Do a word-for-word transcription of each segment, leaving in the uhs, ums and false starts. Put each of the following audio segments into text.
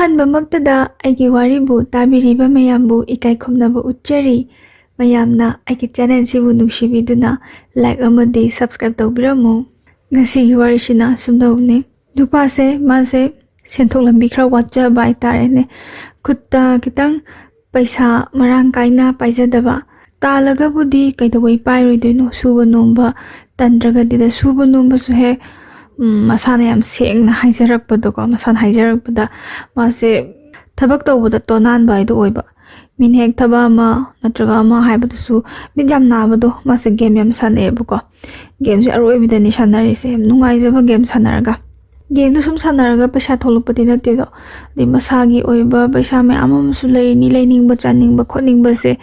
ꯑꯍꯥꯟꯕꯃꯛꯇꯗ ꯑꯩꯒꯤ ꯋꯥꯔꯤꯕꯨ ꯇꯥꯕꯤꯔꯤꯕ ꯃꯌꯥꯝꯕꯨ ꯏꯀꯥꯏ ꯈꯨꯝꯅꯕ ꯎꯠꯆꯔꯤ꯫ ꯃꯌꯥꯝꯅ ꯑꯩꯒꯤ ꯆꯦꯅꯦꯜꯁꯤꯕꯨ ꯅꯨꯡꯁꯤꯕꯤꯗꯨꯅ ꯂꯥꯏꯛ ꯑꯃꯗꯤ ꯁꯕꯁꯀ꯭ꯔꯥꯏꯕ ꯇꯧꯕꯤꯔꯝꯃꯨ꯫ ꯉꯁꯤꯒꯤ ꯋꯥꯔꯤꯁꯤꯅ ꯁꯨꯝꯗꯧꯕꯅꯤ꯫ ꯅꯨꯄꯥꯁꯦ, ꯃꯥꯁꯦ ꯁꯦꯟꯊꯣꯛ ꯂꯝꯕꯤ ꯈꯔ ꯋꯥꯠꯆꯕ ꯍꯥꯏꯇꯥꯔꯦꯅꯦ꯫ ꯈꯨꯠꯇ ꯈꯤꯇꯪ ꯄꯩꯁꯥ ꯃꯔꯥꯡ ꯀꯥꯏꯅ ꯄꯥꯏꯖꯗꯕ꯫ ꯇꯥꯜꯂꯒꯕꯨꯗꯤ ꯀꯩꯗꯧꯕꯩ ꯄꯥꯏꯔꯣꯏꯗꯣꯏꯅꯣ? ꯁꯨꯕ ꯅꯣꯝꯕ ꯇꯟꯗ꯭ꯔꯒꯗꯤꯗ꯫ ꯁꯨꯕ ꯅꯣꯝꯕꯁꯨ ꯍꯦꯛ, ꯎꯝ, ꯃꯁꯥꯅ ꯌꯥꯝ ꯁꯦꯡꯅ ꯍꯥꯏꯖꯔꯛꯄꯗꯣꯀꯣ꯫ ꯃꯁꯥꯅ ꯍꯥꯏꯖꯔꯛꯄꯗ ꯃꯥꯁꯦ ꯊꯕꯛ ꯇꯧꯕꯗ ꯇꯣꯅꯥꯟꯕ ꯍꯥꯏꯗꯣ ꯑꯣꯏꯕ꯫ ꯃꯤꯅ ꯍꯦꯛ ꯊꯕꯛ ꯑꯃ ꯅꯠꯇ꯭ꯔꯒ ꯑꯃ ꯍꯥꯏꯕꯗꯁꯨ ꯃꯤꯠ ꯌꯥꯝ ꯅꯥꯕꯗꯣ꯫ ꯃꯥꯁꯦ ꯒꯦꯝ ꯌꯥꯝ ꯁꯥꯟꯅꯩꯑꯕꯀꯣ꯫ ꯒꯦꯝꯁꯦ ꯑꯔꯣꯏꯕꯗꯅꯤ ꯁꯥꯟꯅꯔꯤꯁꯦ, ꯌꯥꯝ ꯅꯨꯡꯉꯥꯏꯖꯕ ꯒꯦꯝ ꯁꯥꯟꯅꯔꯒ꯫ ꯒꯦꯝꯗꯣ ꯁꯨꯝ ꯁꯥꯟꯅꯔꯒ ꯄꯩꯁꯥ ꯊꯣꯛꯂꯛꯄꯗꯤ ꯅꯠꯇꯦꯗꯣ꯫ ꯑꯗꯩ ꯃꯁꯥꯒꯤ ꯑꯣꯏꯕ ꯄꯩꯁꯥ ꯃꯌꯥꯝ ꯑꯃꯁꯨ ꯂꯩꯔꯤꯅꯤ, ꯂꯩꯅꯤꯡꯕ, ꯆꯥꯅꯤꯡꯕ, ꯈꯣꯠꯅꯤꯡꯕꯁꯦ꯫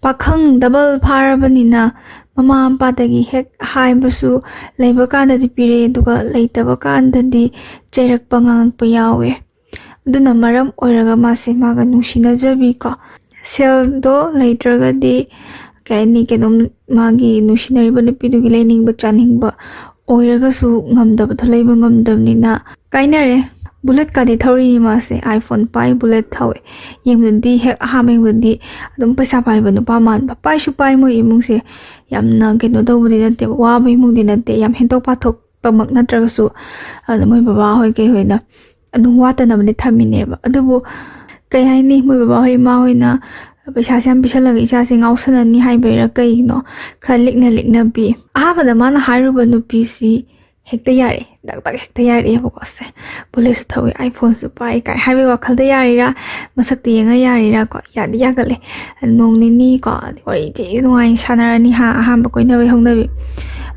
ꯄꯥꯈꯪ ꯗꯕꯜ ꯐꯥꯔꯕꯅꯤꯅ ꯃꯃꯥ ꯃꯄꯥꯗꯒꯤ ꯍꯦꯛ ꯍꯥꯏꯕꯁꯨ, ꯂꯩꯕ ꯀꯥꯟꯗꯗꯤ ꯄꯤꯔꯛꯑꯦ, ꯑꯗꯨꯒ ꯂꯩꯇꯕ ꯀꯥꯟꯗꯗꯤ ꯆꯩꯔꯛꯄ, ꯉꯥꯡꯉꯛꯄ ꯌꯥꯎꯋꯦ꯫ ꯑꯗꯨꯅ ꯃꯔꯝ ꯑꯣꯏꯔꯒ ꯃꯥꯁꯦ ꯃꯥꯒ ꯅꯨꯡꯁꯤꯅꯖꯕꯤꯀꯣ, ꯁꯦꯜꯗꯣ ꯂꯩꯇ꯭ꯔꯒꯗꯤ, ꯀꯩ ꯍꯥꯏꯅꯤ, ꯀꯩꯅꯣꯝ, ꯃꯥꯒꯤ ꯅꯨꯡꯁꯤꯅꯔꯤꯕ ꯅꯨꯄꯤꯗꯨꯒꯤ ꯂꯩꯅꯤꯡꯕ ꯆꯥꯅꯤꯡꯕ ꯑꯣꯏꯔꯒꯁꯨ ꯉꯝꯗꯕꯗꯣ, ꯂꯩꯕ ꯉꯝꯗꯕꯅꯤꯅ ꯀꯥꯏꯅꯔꯦ꯫ ꯕꯨꯂꯦꯠꯀꯗꯤ ꯊꯧꯔꯤꯅꯤ ꯃꯥꯁꯦ, ꯑꯥꯏꯐꯣꯟ ꯄꯥꯏ, ꯕꯨꯂꯦꯠ ꯊꯧꯋꯦ꯫ ꯌꯦꯡꯕꯗꯗꯤ, ꯍꯦꯛ ꯑꯍꯥꯟꯕ ꯌꯦꯡꯕꯗꯗꯤ ꯑꯗꯨꯝ ꯄꯩꯁꯥ ꯄꯥꯏꯕ ꯅꯨꯄꯥ ꯃꯥꯟꯕ꯫ ꯄꯥꯏꯁꯨ ꯄꯥꯏ, ꯃꯣꯏ ꯏꯃꯨꯡꯁꯦ ꯌꯥꯝꯅ ꯀꯩꯅꯣ ꯇꯧꯕꯗꯤ ꯅꯠꯇꯦ, ꯋꯥꯕ ꯏꯃꯨꯡꯗꯤ ꯅꯠꯇꯦ, ꯌꯥꯝ ꯍꯦꯟꯗꯣꯛ ꯄꯥꯊꯣꯛꯄꯃꯛ ꯅꯠꯇ꯭ꯔꯒꯁꯨ꯫ ꯑꯗ ꯃꯣꯏ ꯕꯕꯥ ꯍꯣꯏ ꯀꯩ ꯍꯣꯏꯅ ꯑꯗꯨꯝ ꯋꯥꯠꯇꯅꯕꯗꯤ ꯊꯝꯃꯤꯅꯦꯕ꯫ ꯑꯗꯨꯕꯨ ꯀꯩ ꯍꯥꯏꯅꯤ, ꯃꯣꯏ ꯕꯕꯥ ꯍꯣꯏ ꯏꯃꯥ ꯍꯣꯏꯅ ꯄꯩꯁꯥꯁꯦ ꯌꯥꯝ ꯄꯤꯁꯜꯂꯒ ꯏꯆꯥꯁꯦ ꯉꯥꯎꯁꯟꯅꯅꯤ ꯍꯥꯏꯕꯩꯔꯥ ꯀꯩꯒꯤꯅꯣ, ꯈꯔ ꯂꯤꯛꯅ ꯂꯤꯛꯅ ꯄꯤ꯫ ꯑꯍꯥꯟꯕꯗ ꯃꯥꯅ ꯍꯥꯏꯔꯨꯕ ꯅꯨꯄꯤꯁꯤ ꯍꯦꯛꯇ ꯌꯥꯔꯛꯑꯦ, ꯗꯛ ꯗꯛ ꯍꯦꯛꯇ ꯌꯥꯔꯛꯑꯦꯕꯀꯣ꯫ ꯑꯁꯦ, ꯕꯨꯂꯦꯠꯁꯨ ꯊꯧꯋꯤ, ꯑꯥꯏꯐꯣꯟꯁꯨ ꯄꯥꯏ ꯀꯥꯏ ꯍꯥꯏꯕꯒꯤ ꯋꯥꯈꯜꯗ ꯌꯥꯔꯤꯔꯥ, ꯃꯁꯛꯇ ꯌꯦꯡꯉ ꯌꯥꯔꯤꯔꯥ ꯀꯣ, ꯌꯥꯗꯤ ꯌꯥꯒꯠꯂꯦ꯫ ꯅꯣꯡ ꯅꯤꯅꯤ ꯀꯣ, ꯑꯗꯩ ꯋꯥꯔꯤ ꯊꯤ ꯅꯨꯡꯉꯥꯏ ꯁꯥꯟꯅꯔꯅꯤ ꯍꯥ, ꯑꯍꯥꯟꯕ ꯀꯣꯏꯅꯕꯩ ꯍꯧꯅꯕꯤ꯫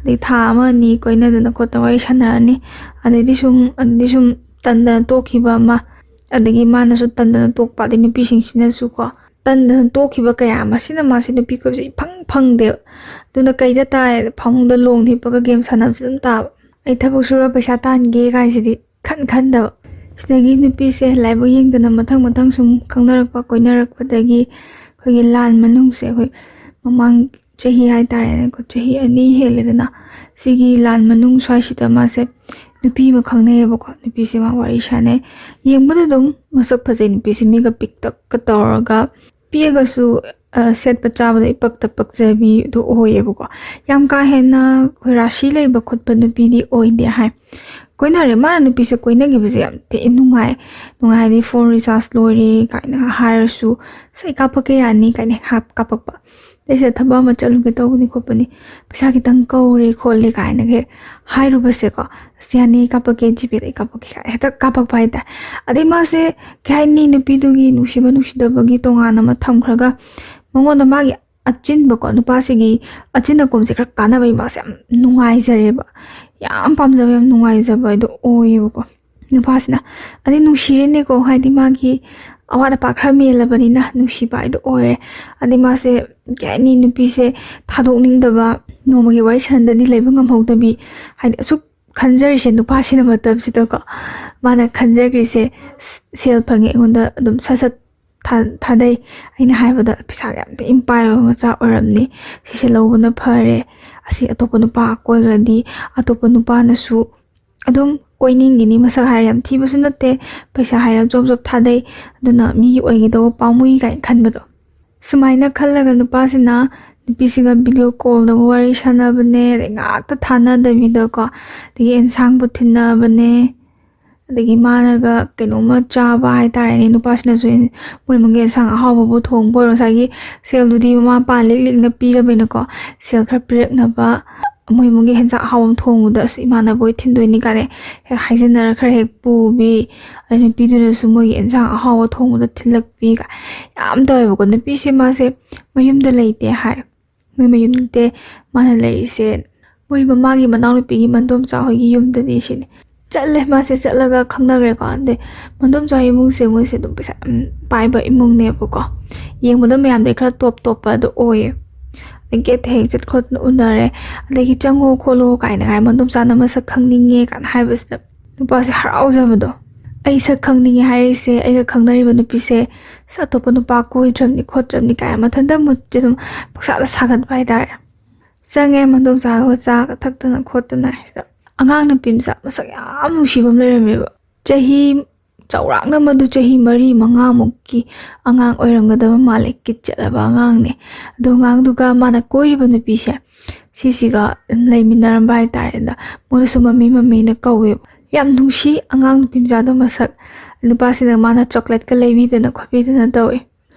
ꯑꯗꯩ ꯊꯥ ꯑꯃ ꯑꯅꯤ ꯀꯣꯏꯅꯗꯅ ꯈꯣꯠꯇꯅ ꯋꯥꯔꯤ ꯁꯥꯟꯅꯔꯅꯤ꯫ ꯑꯗꯩꯗꯤ ꯁꯨꯝ, ꯑꯗꯩꯗꯤ ꯁꯨꯝ ꯇꯟꯗꯅ ꯇꯣꯛꯈꯤꯕ ꯑꯃ, ꯑꯗꯒꯤ ꯃꯥꯅꯁꯨ ꯇꯟꯗꯅ ꯇꯣꯛꯄ, ꯑꯗꯩ ꯅꯨꯄꯤꯁꯤꯡꯁꯤꯅꯁꯨ ꯀꯣ, ꯇꯟꯗꯅ ꯇꯣꯛꯈꯤꯕ ꯀꯌꯥ ꯑꯃꯁꯤꯅ ꯃꯥꯁꯦ ꯅꯨꯄꯤ ꯀꯣꯏꯕꯁꯦ ꯏꯐꯪ ꯐꯪꯗꯦꯕ꯫ ꯑꯗꯨꯅ ꯀꯩꯗ ꯇꯥꯏ? ꯐꯃꯨꯡꯗ ꯂꯣꯡ ꯍꯤꯞꯄꯒ ꯒꯦꯝ ꯁꯥꯟꯅꯕꯁꯦ ꯑꯗꯨꯝ ꯇꯥꯕ꯫ ꯑꯩ ꯊꯕꯛ ꯁꯨꯔ ꯄꯩꯁꯥ ꯇꯥꯟꯒꯦ ꯀꯥꯏꯁꯤꯗꯤ ꯈꯟ ꯈꯟꯗꯕ꯫ ꯁꯤꯗꯒꯤ ꯅꯨꯄꯤꯁꯦ ꯂꯥꯏꯕꯛ ꯌꯦꯡꯗꯅ ꯃꯊꯪ ꯃꯊꯪ ꯁꯨꯝ ꯈꯪꯅꯔꯛꯄ ꯀꯣꯏꯅꯔꯛꯄꯗꯒꯤ ꯑꯩꯈꯣꯏꯒꯤ ꯂꯥꯟ ꯃꯅꯨꯡꯁꯦ, ꯑꯩꯈꯣꯏ ꯃꯃꯥꯡ ꯆꯍꯤ ꯍꯥꯏꯇꯥꯔꯦꯅꯦꯀꯣ, ꯆꯍꯤ ꯑꯅꯤ ꯍꯦꯜꯂꯦꯗꯅ꯫ ꯁꯤꯒꯤ ꯂꯥꯟ ꯃꯅꯨꯡ ꯁ꯭ꯋꯥꯏꯁꯤꯗ ꯃꯥꯁꯦ ꯅꯨꯄꯤ ꯑꯃ ꯈꯪꯅꯩꯌꯦꯕꯀꯣ꯫ ꯅꯨꯄꯤꯁꯦ ꯃꯥ ꯋꯥꯔꯤ ꯁꯥꯟꯅꯩ꯫ ꯌꯦꯡꯕꯗ ꯑꯗꯨꯝ ꯃꯁꯛ ꯐꯖꯩ꯫ ꯅꯨꯄꯤꯁꯦ ꯃꯤꯒ ꯄꯤꯛꯇꯛꯀ ꯇꯧꯔꯒ, ꯄꯤꯛꯑꯒꯁꯨ, ꯑ, ꯁꯦꯠꯄ ꯆꯥꯕꯗ ꯏꯄꯛꯇ ꯄꯛꯆꯕꯤꯗꯣ ꯑꯣꯏꯌꯦꯕꯀꯣ꯫ ꯌꯥꯝ ꯀꯥ ꯍꯦꯟꯅ ꯑꯩꯈꯣꯏ ꯔꯥꯁꯤ ꯂꯩꯕ ꯈꯣꯠꯄ ꯅꯨꯄꯤꯗꯤ ꯑꯣꯏꯗꯦ ꯍꯥꯏ꯫ ꯀꯣꯏꯅꯔꯦ꯫ ꯃꯥꯅ ꯅꯨꯄꯤꯁꯦ ꯀꯣꯏꯅꯈꯤꯕꯁꯦ ꯌꯥꯝ ꯊꯤ ꯅꯨꯡꯉꯥꯏ꯫ ꯅꯨꯡꯉꯥꯏ ꯍꯥꯏꯗꯤ, "ꯐꯣꯟ ꯔꯤꯆꯥꯔꯖ ꯂꯣꯏꯔꯦ" ꯀꯥꯏꯅ ꯍꯥꯏꯔꯁꯨ, "ꯑꯁ, ꯑꯩ ꯀꯥꯞꯄꯛꯀꯦ, ꯌꯥꯅꯤ" ꯀꯥꯏꯅ ꯍꯥꯞ-, ꯀꯥꯞꯄꯛꯄ꯫ "ꯑꯩꯁꯤꯗ ꯊꯕꯛ ꯑꯃ ꯆꯠꯂꯨꯒꯦ ꯇꯧꯕꯅꯤ ꯈꯣꯠꯄꯅꯤ, ꯄꯩꯁꯥ ꯈꯤꯇꯪ ꯀꯧꯔꯦ ꯈꯣꯠꯂꯦ" ꯀꯥꯏꯅꯒ ꯍꯦꯛ ꯍꯥꯏꯔꯨꯕꯁꯦꯀꯣ, "ꯑꯁ, ꯌꯥꯅꯤ, ꯑꯩ ꯀꯥꯞꯄꯛꯀꯦ, ꯖꯤꯄꯦꯗ ꯑꯩ ꯀꯥꯞꯄꯛꯀꯦ" ꯀꯥꯏꯅ ꯍꯦꯛꯇ ꯀꯥꯞꯄꯛꯄ ꯍꯥꯏꯇꯥꯔꯦ꯫ ꯑꯗꯩ ꯃꯥꯁꯦ, ꯀꯩ ꯍꯥꯏꯅꯤ, ꯅꯨꯄꯤꯗꯨꯒꯤ ꯅꯨꯡꯁꯤꯕ ꯅꯨꯡꯁꯤꯗꯕꯒꯤ ꯇꯣꯉꯥꯟꯅ ꯑꯃ ꯊꯝꯈ꯭ꯔꯒ, ꯃꯉꯣꯟꯗ ꯃꯥꯒꯤ ꯑꯆꯤꯟꯕꯀꯣ, ꯅꯨꯄꯥꯁꯤꯒꯤ ꯑꯆꯤꯟ ꯑꯀꯣꯝꯁꯦ ꯈꯔ ꯀꯥꯟꯅꯕꯩ ꯃꯥꯁꯦ ꯌꯥꯝ ꯅꯨꯡꯉꯥꯏꯖꯔꯦꯕ, ꯌꯥꯝ ꯄꯥꯝꯖꯕ, ꯌꯥꯝ ꯅꯨꯡꯉꯥꯏꯖꯕ ꯍꯥꯏꯗꯣ ꯑꯣꯏꯌꯦꯕꯀꯣ꯫ ꯅꯨꯄꯥꯁꯤꯅ, ꯑꯗꯩ ꯅꯨꯡꯁꯤꯔꯦꯅꯦꯀꯣ, ꯍꯥꯏꯗꯤ ꯃꯥꯒꯤ ꯑꯋꯥꯠ ꯑꯄꯥ ꯈꯔ ꯃꯦꯜꯂꯕꯅꯤꯅ ꯅꯨꯡꯁꯤꯕ ꯍꯥꯏꯗꯣ ꯑꯣꯏꯔꯦ꯫ ꯑꯗꯩ ꯃꯥꯁꯦ, ꯀꯩ ꯍꯥꯏꯅꯤ, ꯅꯨꯄꯤꯁꯦ ꯊꯥꯗꯣꯛꯅꯤꯡꯗꯕ, ꯅꯣꯡꯃꯒꯤ ꯋꯥꯔꯤ ꯁꯥꯟꯅꯗꯗꯤ ꯂꯩꯕ ꯉꯝꯍꯧꯗꯕꯤ, ꯍꯥꯏꯗꯤ ꯑꯁꯨꯛ ꯈꯟꯖꯔꯤꯁꯦ ꯅꯨꯄꯥꯁꯤꯅ ꯃꯇꯝꯁꯤꯗꯀꯣ꯫ ꯃꯥꯅ ꯈꯟꯖꯈ꯭ꯔꯤꯁꯦ, ꯁ-, "ꯁꯦꯜ ꯐꯪꯉꯦ, ꯑꯩꯉꯣꯟꯗ ꯑꯗꯨꯝ ꯁꯠ ꯁꯠ ꯊꯥ-, ꯊꯥꯗꯩ, ꯑꯩꯅ ꯍꯥꯏꯕꯗ ꯄꯩꯁꯥ ꯌꯥꯝ ꯊꯤꯅ ꯄꯥꯏꯕ ꯃꯆꯥ ꯑꯣꯏꯔꯝꯅꯤ, ꯁꯤꯁꯦ ꯂꯧꯕꯅ ꯐꯔꯦ, ꯑꯁꯤ ꯑꯇꯣꯞꯄ ꯅꯨꯄꯥ ꯀꯣꯏꯈ꯭ꯔꯗꯤ ꯑꯇꯣꯞꯄ ꯅꯨꯄꯥꯅꯁꯨ ꯑꯗꯨꯝ ꯀꯣꯏꯅꯤꯡꯒꯤꯅꯤ, ꯃꯁꯛ ꯍꯥꯏꯔ ꯌꯥꯝ ꯊꯤꯕꯁꯨ ꯅꯠꯇꯦ, ꯄꯩꯁꯥ ꯍꯥꯏꯔ ꯖꯣꯕ ꯖꯣꯕ ꯊꯥꯗꯩ, ꯑꯗꯨꯅ ꯃꯤꯒꯤ ꯑꯣꯏꯒꯗꯧꯕ ꯄꯥꯝꯃꯨꯏ" ꯀꯥꯏꯅ ꯈꯟꯕꯗꯣ꯫ ꯁꯨꯃꯥꯏꯅ ꯈꯜꯂꯒ ꯅꯨꯄꯥꯁꯤꯅ ꯅꯨꯄꯤꯁꯤꯒ ꯚꯤꯗꯤꯑꯣ ꯀꯣꯜꯗꯕꯨ ꯋꯥꯔꯤ ꯁꯥꯟꯅꯕꯅꯦ, ꯑꯗꯩ ꯉꯥꯛꯇ ꯊꯥꯅꯗꯕꯤꯗꯀꯣ, ꯑꯗꯒꯤ ꯑꯦꯟꯁꯥꯡꯕꯨ ꯊꯤꯟꯅꯕꯅꯦ, ꯑꯗꯒꯤ ꯃꯥꯅꯒ ꯀꯩꯅꯣꯝꯃ ꯆꯥꯕ ꯍꯥꯏꯇꯥꯔꯦꯅꯦ, ꯅꯨꯄꯥꯁꯤꯅꯁꯨ ꯑꯦꯟ-, ꯃꯣꯏ ꯏꯃꯨꯡꯒꯤ ꯑꯦꯟꯁꯥꯡ ꯑꯍꯥꯎꯕꯕꯨ ꯊꯣꯡꯕ ꯑꯣꯏꯔꯣ, ꯉꯁꯥꯏꯒꯤ ꯁꯦꯜꯗꯨꯗꯤ ꯃꯃꯥ ꯃꯄꯥ ꯂꯤꯛ ꯂꯤꯛꯅ ꯄꯤꯔꯕꯅꯤꯅꯀꯣ, ꯁꯦꯜ ꯈꯔ ꯄꯤꯔꯛꯅꯕ, ꯃꯣꯏ ꯏꯃꯨꯡꯒꯤ ꯍꯦꯟꯖꯥꯡ ꯑꯍꯥꯎꯕ ꯑꯃ ꯊꯣꯡꯕꯗ, "ꯑꯁ, ꯏꯃꯥꯟꯅꯕ ꯍꯣꯏ ꯊꯤꯟꯗꯣꯏꯅꯤ" ꯀꯥꯏꯅ ꯍꯦꯛ ꯍꯥꯏꯖꯤꯟꯅꯔ ꯈꯔ ꯍꯦꯛ ꯄꯨꯕꯤ, ꯑꯗꯩ ꯅꯨꯄꯤꯗꯨꯅꯁꯨ ꯃꯣꯏꯒꯤ ꯏꯟꯁꯥꯡ ꯑꯍꯥꯎꯕ ꯊꯣꯡꯕꯗ ꯊꯤꯜꯂꯛꯄꯤ ꯀꯥꯏ ꯌꯥꯝ ꯇꯧꯋꯦꯕꯀꯣ꯫ ꯅꯨꯄꯤꯁꯦ ꯃꯥꯁꯦ ꯃꯌꯨꯝꯗ ꯂꯩꯇꯦ ꯍꯥꯏ꯫ ꯃꯣꯏ ꯃꯌꯨꯝ ꯅꯠꯇꯦ, ꯃꯥꯅ ꯂꯩꯔꯤꯁꯦ ꯃꯣꯏ ꯃꯃꯥꯒꯤ ꯃꯅꯥꯎꯅꯨꯄꯤꯒꯤ ꯃꯟꯗꯣꯝꯆꯥ ꯍꯣꯏꯒꯤ ꯌꯨꯝꯗꯅꯤ ꯁꯤꯅꯤ꯫ ꯆꯠꯂꯦ, ꯃꯥꯁꯦ ꯆꯠꯂꯒ ꯈꯪꯅꯈ꯭ꯔꯦꯀꯣ꯫ ꯑꯗꯩ ꯃꯟꯗꯣꯝꯆꯥ ꯍꯣꯏ ꯏꯃꯨꯡꯁꯦ, ꯃꯣꯏꯁꯦ ꯑꯗꯨꯝ ꯄꯩꯁꯥ ꯌꯥꯝ ꯄꯥꯏꯕ ꯏꯃꯨꯡꯅꯦꯕꯀꯣ꯫ ꯌꯦꯡꯕꯗ ꯃꯌꯥꯝꯗꯩ ꯈꯔ ꯇꯣꯞ ꯇꯣꯞꯄ ꯑꯗꯨ ꯑꯣꯏꯌꯦ꯫ ꯑꯗꯩ ꯒꯦꯠꯇ ꯍꯦꯛ ꯆꯠ ꯈꯣꯠꯇꯅ ꯎꯅꯔꯦ꯫ ꯑꯗꯒꯤ "ꯆꯪꯉꯣ ꯈꯣꯠꯂꯣ" ꯀꯥꯏꯅ ꯍꯥꯏ, "ꯃꯟꯗꯣꯝꯆꯥꯅ ꯃꯁꯛ ꯈꯪꯅꯤꯡꯉꯦ" ꯀꯥꯏꯅ ꯍꯥꯏꯕꯁꯤꯗ ꯅꯨꯄꯥꯁꯦ ꯍꯔꯥꯎꯖꯕꯗꯣ꯫ "ꯑꯩ ꯁꯛ ꯈꯪꯅꯤꯡꯉꯦ ꯍꯥꯏꯔꯤꯁꯦ, ꯑꯩꯒ ꯈꯪꯅꯔꯤꯕ ꯅꯨꯄꯤꯁꯦ ꯑꯁ ꯑꯇꯣꯞꯄ ꯅꯨꯄꯥ ꯀꯣꯏꯗ꯭ꯔꯕꯅꯤ ꯈꯣꯠꯇ꯭ꯔꯕꯅꯤ" ꯀꯥꯏꯅ ꯃꯊꯟꯇ ꯃꯨꯠꯁꯦ ꯑꯗꯨꯝ ꯄꯪꯁꯥꯗ ꯁꯥꯒꯠꯄ ꯍꯥꯏꯇꯥꯔꯦ꯫ ꯆꯪꯉꯦ, ꯃꯟꯗꯣꯝꯆꯥꯒ ꯆꯥꯒ ꯊꯛꯇꯅ ꯈꯣꯠꯇꯅ ꯁꯤꯗ꯫ ꯑꯉꯥꯡ ꯅꯨꯄꯤ ꯃꯆꯥ ꯃꯁꯛ ꯌꯥꯝ ꯅꯨꯡꯁꯤꯕ ꯑꯃ ꯂꯩꯔꯝꯃꯦꯕ꯫ ꯆꯍꯤ ꯆꯥꯎꯔꯥꯛꯅ ꯃꯗꯨ ꯆꯍꯤ ꯃꯔꯤ ꯃꯉꯥꯃꯨꯛꯀꯤ ꯑꯉꯥꯡ ꯑꯣꯏꯔꯝꯒꯗꯕ ꯃꯥꯜꯂꯦ꯫ ꯀꯤꯠ ꯆꯠꯂꯕ ꯑꯉꯥꯡꯅꯦ꯫ ꯑꯗꯣ ꯑꯉꯥꯡꯗꯨꯒ ꯃꯥꯅ ꯀꯣꯏꯔꯤꯕ ꯅꯨꯄꯤꯁꯦ ꯁꯤꯁꯤꯒ ꯂꯩꯃꯤꯟꯅꯔꯝꯕ ꯍꯥꯏꯇꯥꯔꯦ꯫ ꯑꯗ ꯃꯣꯏꯅꯁꯨ ꯃꯃꯤ ꯃꯃꯤꯅ ꯀꯧꯋꯦꯕ꯫ ꯌꯥꯝ ꯅꯨꯡꯁꯤ ꯑꯉꯥꯡ ꯅꯨꯄꯤ ꯃꯆꯥꯗꯣ ꯃꯁꯛ꯫ ꯅꯨꯄꯥꯁꯤꯅ ꯃꯥꯅ ꯆꯣꯀ꯭ꯂꯦꯠꯀ ꯂꯩꯕꯤꯗꯅ ꯈꯣꯠꯄꯤꯗꯅ ꯇꯧꯋꯦ꯫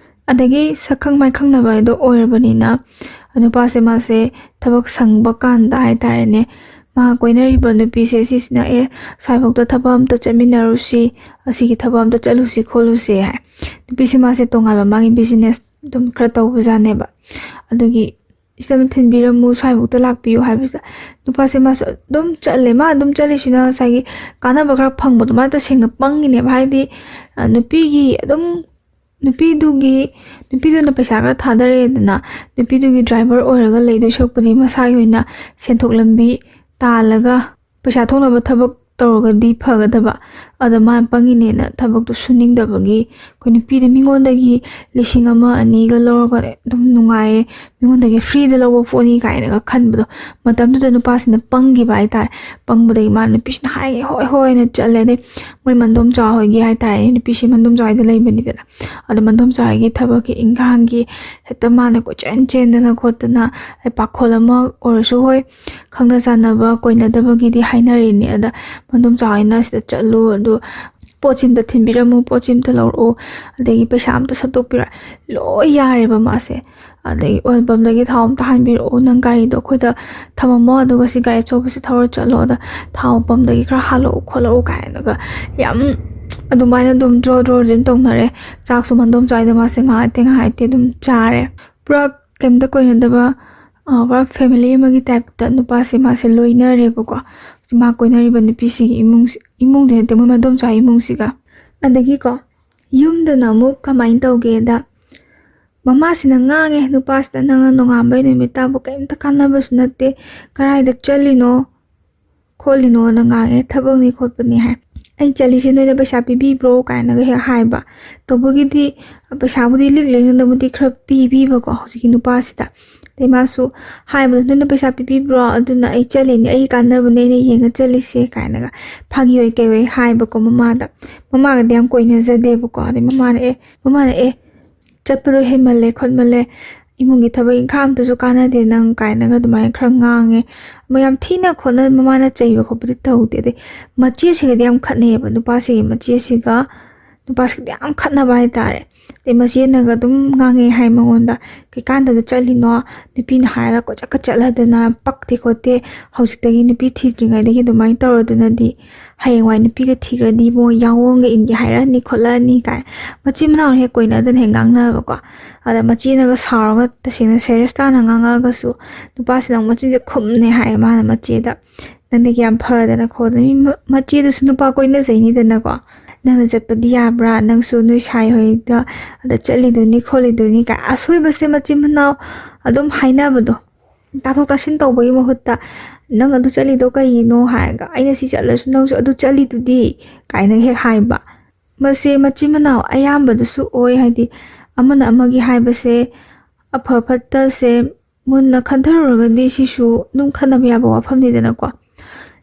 ꯑꯗꯒꯤ ꯁꯛꯈꯪ ꯃꯥꯏꯈꯪꯅꯕ ꯍꯥꯏꯗꯣ ꯑꯣꯏꯔꯕꯅꯤꯅ ꯅꯨꯄꯥꯁꯦ ꯃꯥꯁꯦ ꯊꯕꯛ ꯁꯪꯕ ꯀꯥꯟꯗ ꯍꯥꯏꯇꯥꯔꯦꯅꯦ, ꯃꯥ ꯀꯣꯏꯅꯔꯤꯕ ꯅꯨꯄꯤꯁꯦ ꯁꯤꯁꯤꯅ "ꯑꯦ, ꯁ꯭ꯋꯥꯏꯐꯥꯎꯗ ꯊꯕꯛ ꯑꯝꯇ ꯆꯠꯃꯤꯟꯅꯔꯨꯁꯤ, ꯑꯁꯤꯒꯤ ꯊꯕꯛ ꯑꯝꯇ ꯆꯠꯂꯨꯁꯤ ꯈꯣꯠꯂꯨꯁꯤ" ꯍꯥꯏ꯫ ꯅꯨꯄꯤꯁꯦ ꯃꯥꯁꯦ ꯇꯣꯉꯥꯟꯕ ꯃꯥꯒꯤ ꯕꯤꯖꯤꯅꯦꯁ ꯑꯗꯨꯝ ꯈꯔ ꯇꯧꯕꯖꯥꯠꯅꯦꯕ꯫ ꯑꯗꯨꯒꯤ "ꯁꯤꯗ ꯑꯃ ꯊꯤꯟꯕꯤꯔꯝꯃꯨ, ꯁ꯭ꯋꯥꯏꯐꯥꯎꯗ ꯂꯥꯛꯄꯤꯌꯨ" ꯍꯥꯏꯕꯁꯤꯗ ꯅꯨꯄꯥꯁꯦ ꯃꯥꯁꯨ ꯑꯗꯨꯝ ꯆꯠꯂꯦ꯫ ꯃꯥ ꯑꯗꯨꯝ ꯆꯠꯂꯤꯁꯤꯅ ꯉꯁꯥꯏꯒꯤ ꯀꯥꯟꯅꯕ ꯈꯔ ꯐꯪꯕꯗꯣ꯫ ꯃꯥ ꯇꯁꯦꯡꯅ ꯄꯪꯉꯤꯅꯦꯕ꯫ ꯍꯥꯏꯗꯤ, ꯑ, ꯅꯨꯄꯤꯒꯤ ꯑꯗꯨꯝ, ꯅꯨꯄꯤꯗꯨꯒꯤ, ꯅꯨꯄꯤꯗꯨꯅ ꯄꯩꯁꯥ ꯈꯔ ꯊꯥꯗꯔꯛꯑꯦꯗꯅ, ꯅꯨꯄꯤꯗꯨꯒꯤ ꯗ꯭ꯔꯥꯏꯚꯔ ꯑꯣꯏꯔꯒ ꯂꯩꯗꯣꯏ ꯁꯔꯨꯛꯄꯨꯗꯤ ꯃꯁꯥꯒꯤ ꯑꯣꯏꯅ ꯁꯦꯟꯊꯣꯛ ꯂꯝꯕꯤ ꯇꯥꯜꯂꯒ ꯄꯩꯁꯥ ꯊꯣꯛꯅꯕ ꯊꯕꯛ ꯇꯧꯔꯒꯗꯤ ꯐꯒꯗꯕ꯫ ꯑꯗ ꯃꯥꯅ ꯄꯪꯉꯤꯅꯦꯅ ꯊꯕꯛꯇꯣ ꯁꯨꯅꯤꯡꯗꯕꯒꯤ, ꯑꯩꯈꯣꯏ ꯅꯨꯄꯤꯗ ꯃꯤꯉꯣꯟꯗꯒꯤ ꯂꯤꯁꯤꯡ ꯑꯃ ꯑꯅꯤꯒ ꯂꯧꯔꯒ ꯑꯗꯨꯝ ꯅꯨꯡꯉꯥꯏꯔꯦ, ꯃꯤꯉꯣꯟꯗꯒꯤ ꯐ꯭ꯔꯤꯗ ꯂꯧꯕ ꯄꯣꯠꯅꯤ ꯀꯥꯏꯅꯒ ꯈꯟꯕꯗꯣ꯫ ꯃꯇꯝꯗꯨꯗ ꯅꯨꯄꯥꯁꯤꯅ ꯄꯪꯈꯤꯕ ꯍꯥꯏꯇꯥꯔꯦ꯫ ꯄꯪꯕꯗꯒꯤ ꯃꯥ ꯅꯨꯄꯤꯁꯤꯅ ꯍꯥꯏꯔꯦ, "ꯍꯣꯏ, ꯍꯣꯏ" ꯍꯥꯏꯅ ꯆꯠꯂꯦ꯫ ꯑꯗꯩ ꯃꯣꯏ ꯃꯟꯗꯣꯝꯆꯥ ꯍꯣꯏꯒꯤ ꯍꯥꯏꯇꯥꯔꯦ, ꯅꯨꯄꯤꯁꯤ ꯃꯟꯗꯣꯝꯆꯥ ꯍꯣꯏꯗ ꯂꯩꯕꯅꯤꯗꯅ꯫ ꯑꯗꯣ ꯃꯟꯗꯣꯝꯆꯥ ꯍꯣꯏꯒꯤ ꯊꯕꯛꯀꯤ ꯏꯪꯈꯥꯡꯒꯤ ꯍꯦꯛꯇ ꯃꯥꯅ ꯀꯣꯏꯆꯦꯟ ꯆꯦꯟꯗꯅ ꯈꯣꯠꯇꯅ, ꯑꯩ ꯄꯥꯈꯣꯜ ꯑꯃ ꯑꯣꯏꯔꯁꯨ ꯍꯣꯏ, ꯈꯪꯅ ꯆꯥꯟꯅꯕ ꯀꯣꯏꯅꯗꯕꯒꯤꯗꯤ ꯍꯥꯏꯅꯔꯤꯅꯦ꯫ ꯑꯗ ꯃꯟꯗꯣꯝꯆꯥ ꯍꯣꯏꯅ "ꯁꯤꯗ ꯆꯠꯂꯨ, ꯑꯗꯨ ꯄꯣꯠꯁꯤ ꯑꯝꯇ ꯊꯤꯟꯕꯤꯔꯝꯃꯨ, ꯄꯣꯠꯁꯤ ꯑꯝꯇ ꯂꯧꯔꯛꯎ, ꯑꯗꯒꯤ ꯄꯩꯁꯥ ꯑꯝꯇ ꯁꯠꯇꯣꯛꯄꯤꯔꯣ", ꯂꯣꯏ ꯌꯥꯔꯦꯕ ꯃꯥꯁꯦ꯫ ꯑꯗꯒꯤ "ꯑꯣꯏꯜ ꯄꯝꯗꯒꯤ ꯊꯥꯎ ꯑꯝꯇ ꯍꯥꯟꯕꯤꯔꯛꯑꯣ, ꯅꯪ ꯒꯥꯔꯤꯗꯣ ꯑꯩꯈꯣꯏꯗ ꯊꯝꯃꯝꯃꯣ, ꯑꯗꯨꯒ ꯁꯤ ꯒꯥꯔꯤ ꯑꯆꯧꯕꯁꯤ ꯊꯧꯔ ꯆꯠꯂꯣ, ꯑꯗ ꯊꯥꯎ ꯄꯝꯗꯒꯤ ꯈꯔ ꯍꯥꯜꯂꯛꯑꯣ ꯈꯣꯠꯂꯛꯑꯣ" ꯀꯥꯏꯅꯒ ꯌꯥꯝ ꯑꯗꯨꯃꯥꯏꯅ ꯑꯗꯨꯝ ꯗ꯭ꯔꯣ ꯗ꯭ꯔꯣ ꯑꯗꯨꯝ ꯇꯧꯅꯔꯦ꯫ ꯆꯥꯛꯁꯨ ꯃꯟꯗꯣꯝꯆꯥ ꯍꯣꯏꯗ ꯃꯥꯁꯦ ꯉꯥꯏꯍꯥꯛꯇꯦ ꯉꯥꯏꯍꯥꯛꯇꯦ ꯑꯗꯨꯝ ꯆꯥꯔꯦ꯫ ꯄꯨꯔꯥ ꯀꯩꯝꯇ ꯀꯣꯏꯅꯗꯕ, ꯑ, ꯄꯨꯔꯥ ꯐꯦꯃꯤꯂꯤ ꯑꯃꯒꯤ ꯇꯥꯏꯞꯇ ꯅꯨꯄꯥꯁꯦ ꯃꯥꯁꯦ ꯂꯣꯏꯅꯔꯦꯕꯀꯣ꯫ ꯃꯥ ꯀꯣꯏꯅꯔꯤꯕ ꯅꯨꯄꯤꯁꯤꯒꯤ ꯏꯃꯨꯡꯁꯤ, ꯏꯃꯨꯡꯗꯤ ꯅꯠꯇꯦ, ꯃꯣꯏ ꯃꯗꯣꯝꯆꯥ ꯏꯃꯨꯡꯁꯤꯒ꯫ ꯑꯗꯒꯤꯀꯣ, ꯌꯨꯝꯗꯅ ꯑꯃꯨꯛ ꯀꯃꯥꯏꯅ ꯇꯧꯒꯦꯗ, ꯃꯃꯥꯁꯤꯅ ꯉꯥꯡꯉꯦ ꯅꯨꯄꯥꯁꯤꯗ, "ꯅꯪꯅ ꯅꯣꯡꯉꯥꯟꯕꯩ ꯅꯨꯃꯤꯠ ꯇꯥꯕꯨ ꯀꯔꯤꯝꯇ ꯀꯥꯟꯅꯕꯁꯨ ꯅꯠꯇꯦ, ꯀꯗꯥꯏꯗ ꯆꯠꯂꯤꯅꯣ ꯈꯣꯠꯂꯤꯅꯣꯅ ꯉꯥꯡꯉꯦ, ꯊꯕꯛꯅꯤ ꯈꯣꯠꯄꯅꯤ" ꯍꯥꯏ꯫ "ꯑꯩ ꯆꯠꯂꯤꯁꯦ ꯅꯣꯏꯅ ꯄꯩꯁꯥ ꯄꯤꯕꯤꯕ꯭ꯔꯣ?" ꯀꯥꯏꯅꯒ ꯍꯦꯛ ꯍꯥꯏꯕ꯫ ꯇꯧꯕꯒꯤꯗꯤ ꯄꯩꯁꯥꯕꯨꯗꯤ ꯂꯤꯛ ꯂꯤꯛꯅꯕꯨꯗꯤ ꯈꯔ ꯄꯤꯕꯤꯕꯀꯣ ꯍꯧꯖꯤꯛꯀꯤ ꯅꯨꯄꯥꯁꯤꯗ꯫ ꯑꯗꯩ ꯃꯥꯁꯨ ꯍꯥꯏꯕꯗꯣ, "ꯅꯣꯏꯅ ꯄꯩꯁꯥ ꯄꯤꯕꯤꯕ꯭ꯔꯣ? ꯑꯗꯨꯅ ꯑꯩ ꯆꯠꯂꯤꯅꯦ, ꯑꯩꯒꯤ ꯀꯥꯟꯅꯕꯅꯦ ꯑꯩꯅ ꯌꯦꯡꯉ ꯆꯠꯂꯤꯁꯦ" ꯀꯥꯏꯅꯒ ꯐꯥꯒꯤ ꯑꯣꯏ ꯀꯩ ꯑꯣꯏ ꯍꯥꯏꯕꯀꯣ ꯃꯃꯥꯗ꯫ ꯃꯃꯥꯒꯗꯤ ꯌꯥꯝ ꯀꯣꯏꯅꯖꯗꯦꯕꯀꯣ꯫ ꯑꯗꯩ ꯃꯃꯥꯅ, "ꯑꯦ, ꯃꯃꯥꯅ, ꯑꯦ, ꯆꯠꯄꯗꯣ ꯍꯦꯟꯃꯜꯂꯦ ꯈꯣꯠꯃꯜꯂꯦ, ꯏꯃꯨꯡꯒꯤ ꯊꯕꯛ ꯏꯪꯈꯥꯡ ꯑꯝꯇꯁꯨ ꯀꯥꯟꯅꯗꯦ ꯅꯪ" ꯀꯥꯏꯅꯒ ꯑꯗꯨꯃꯥꯏꯅ ꯈꯔ ꯉꯥꯡꯉꯦ꯫ ꯃꯣꯏ ꯌꯥꯝ ꯊꯤꯅ ꯈꯣꯠꯅ, ꯃꯃꯥꯅ ꯆꯩꯕ ꯈꯣꯠꯄꯗꯤ ꯇꯧꯗꯦ꯫ ꯑꯗꯩ ꯃꯆꯦꯁꯤꯒꯗꯤ ꯌꯥꯝ ꯈꯠꯅꯩꯌꯦꯕ, ꯅꯨꯄꯥꯁꯤꯒꯤ ꯃꯆꯦꯁꯤꯒ ꯅꯨꯄꯥꯁꯤꯒꯗꯤ ꯌꯥꯝ ꯈꯠꯅꯕ ꯍꯥꯏꯇꯥꯔꯦ꯫ ꯑꯗꯩ ꯃꯆꯦꯅꯒ ꯑꯗꯨꯝ ꯉꯥꯡꯉꯦ ꯍꯥꯏ ꯃꯉꯣꯟꯗ, "ꯀꯩꯀꯥꯟꯗꯕꯗ ꯆꯠꯂꯤꯅꯣ? ꯅꯨꯄꯤꯅ ꯍꯥꯏꯔꯒ ꯀꯣꯏꯆꯠꯀ ꯆꯠꯂꯗꯅ ꯄꯛꯇꯦ ꯈꯣꯠꯇꯦ, ꯍꯧꯖꯤꯛꯇꯒꯤ ꯅꯨꯄꯤ ꯊꯤꯗ꯭ꯔꯤꯉꯩꯗꯒꯤ ꯑꯗꯨꯃꯥꯏꯅ ꯇꯧꯔꯗꯨꯅꯗꯤ ꯍꯌꯦꯡꯋꯥꯏ ꯅꯨꯄꯤꯒ ꯊꯤꯈ꯭ꯔꯗꯤ ꯃꯣꯏ ꯌꯥꯑꯣꯡꯒ ꯏꯟꯒꯦ ꯍꯥꯏꯔꯛꯑꯅꯤ ꯈꯣꯠꯂꯛꯑꯅꯤ" ꯀꯥꯏ꯫ ꯃꯆꯤꯟ ꯃꯅꯥꯎ ꯍꯦꯛ ꯀꯣꯏꯅꯗꯅ ꯍꯦꯛ ꯉꯥꯡꯅꯕꯀꯣ꯫ ꯑꯗ ꯃꯆꯦꯅꯒ ꯁꯥꯎꯔꯒ ꯇꯁꯦꯡꯅ ꯁꯦꯔꯤꯌꯁ ꯇꯥꯅ ꯉꯥꯡꯉꯛꯑꯒꯁꯨ ꯅꯨꯄꯥꯁꯤꯅ ꯑꯃꯨꯛ ꯃꯆꯤꯟꯁꯦ ꯈꯨꯝꯅꯦ ꯍꯥꯏꯌꯦ ꯃꯥꯅ ꯃꯆꯦꯗ꯫ "ꯅꯪꯗꯤ ꯀꯌꯥꯝ ꯐꯔꯗꯅ ꯈꯣꯠꯇꯅ", ꯃꯤ ꯃ-, ꯃꯆꯦꯗꯨꯁꯨ ꯅꯨꯄꯥ ꯀꯣꯏꯅꯖꯩꯅꯤꯗꯅꯀꯣ꯫ "ꯅꯪꯅ ꯆꯠꯄꯗꯤ ꯌꯥꯕ꯭ꯔꯥ? ꯅꯪꯁꯨ ꯅꯣꯏ ꯁꯥꯏ ꯍꯣꯏꯗ ꯑꯗ ꯆꯠꯂꯤꯗꯨꯅꯤ ꯈꯣꯠꯂꯤꯗꯨꯅꯤ" ꯀꯥꯏ ꯑꯁꯣꯏꯕꯁꯦ ꯃꯆꯤꯟ ꯃꯅꯥꯎ ꯑꯗꯨꯝ ꯍꯥꯏꯅꯕꯗꯣ, ꯇꯥꯊꯣꯛ ꯇꯥꯁꯤꯟ ꯇꯧꯕꯒꯤ ꯃꯍꯨꯠꯇ, "ꯅꯪ ꯑꯗꯨ ꯆꯠꯂꯤꯗꯣ ꯀꯩꯒꯤꯅꯣ?" ꯍꯥꯏꯔꯒ, "ꯑꯩꯅ ꯁꯤ ꯆꯠꯂꯁꯨ ꯅꯪꯁꯨ ꯑꯗꯨ ꯆꯠꯂꯤꯗꯨꯗꯤ" ꯀꯥꯏꯅ ꯍꯦꯛ ꯍꯥꯏꯕ꯫ ꯃꯁꯦ ꯃꯆꯤꯟ ꯃꯅꯥꯎ ꯑꯌꯥꯝꯕꯗꯁꯨ ꯑꯣꯏ, ꯍꯥꯏꯗꯤ ꯑꯃꯅ ꯑꯃꯒꯤ ꯍꯥꯏꯕꯁꯦ, ꯑꯐ ꯐꯠꯇꯁꯦ ꯃꯨꯟꯅ ꯈꯟꯊꯔꯨꯔꯒꯗꯤ ꯁꯤꯁꯨ ꯑꯗꯨꯝ ꯈꯟꯅꯕ ꯌꯥꯕ ꯋꯥꯐꯝꯅꯤꯗꯅꯀꯣ꯫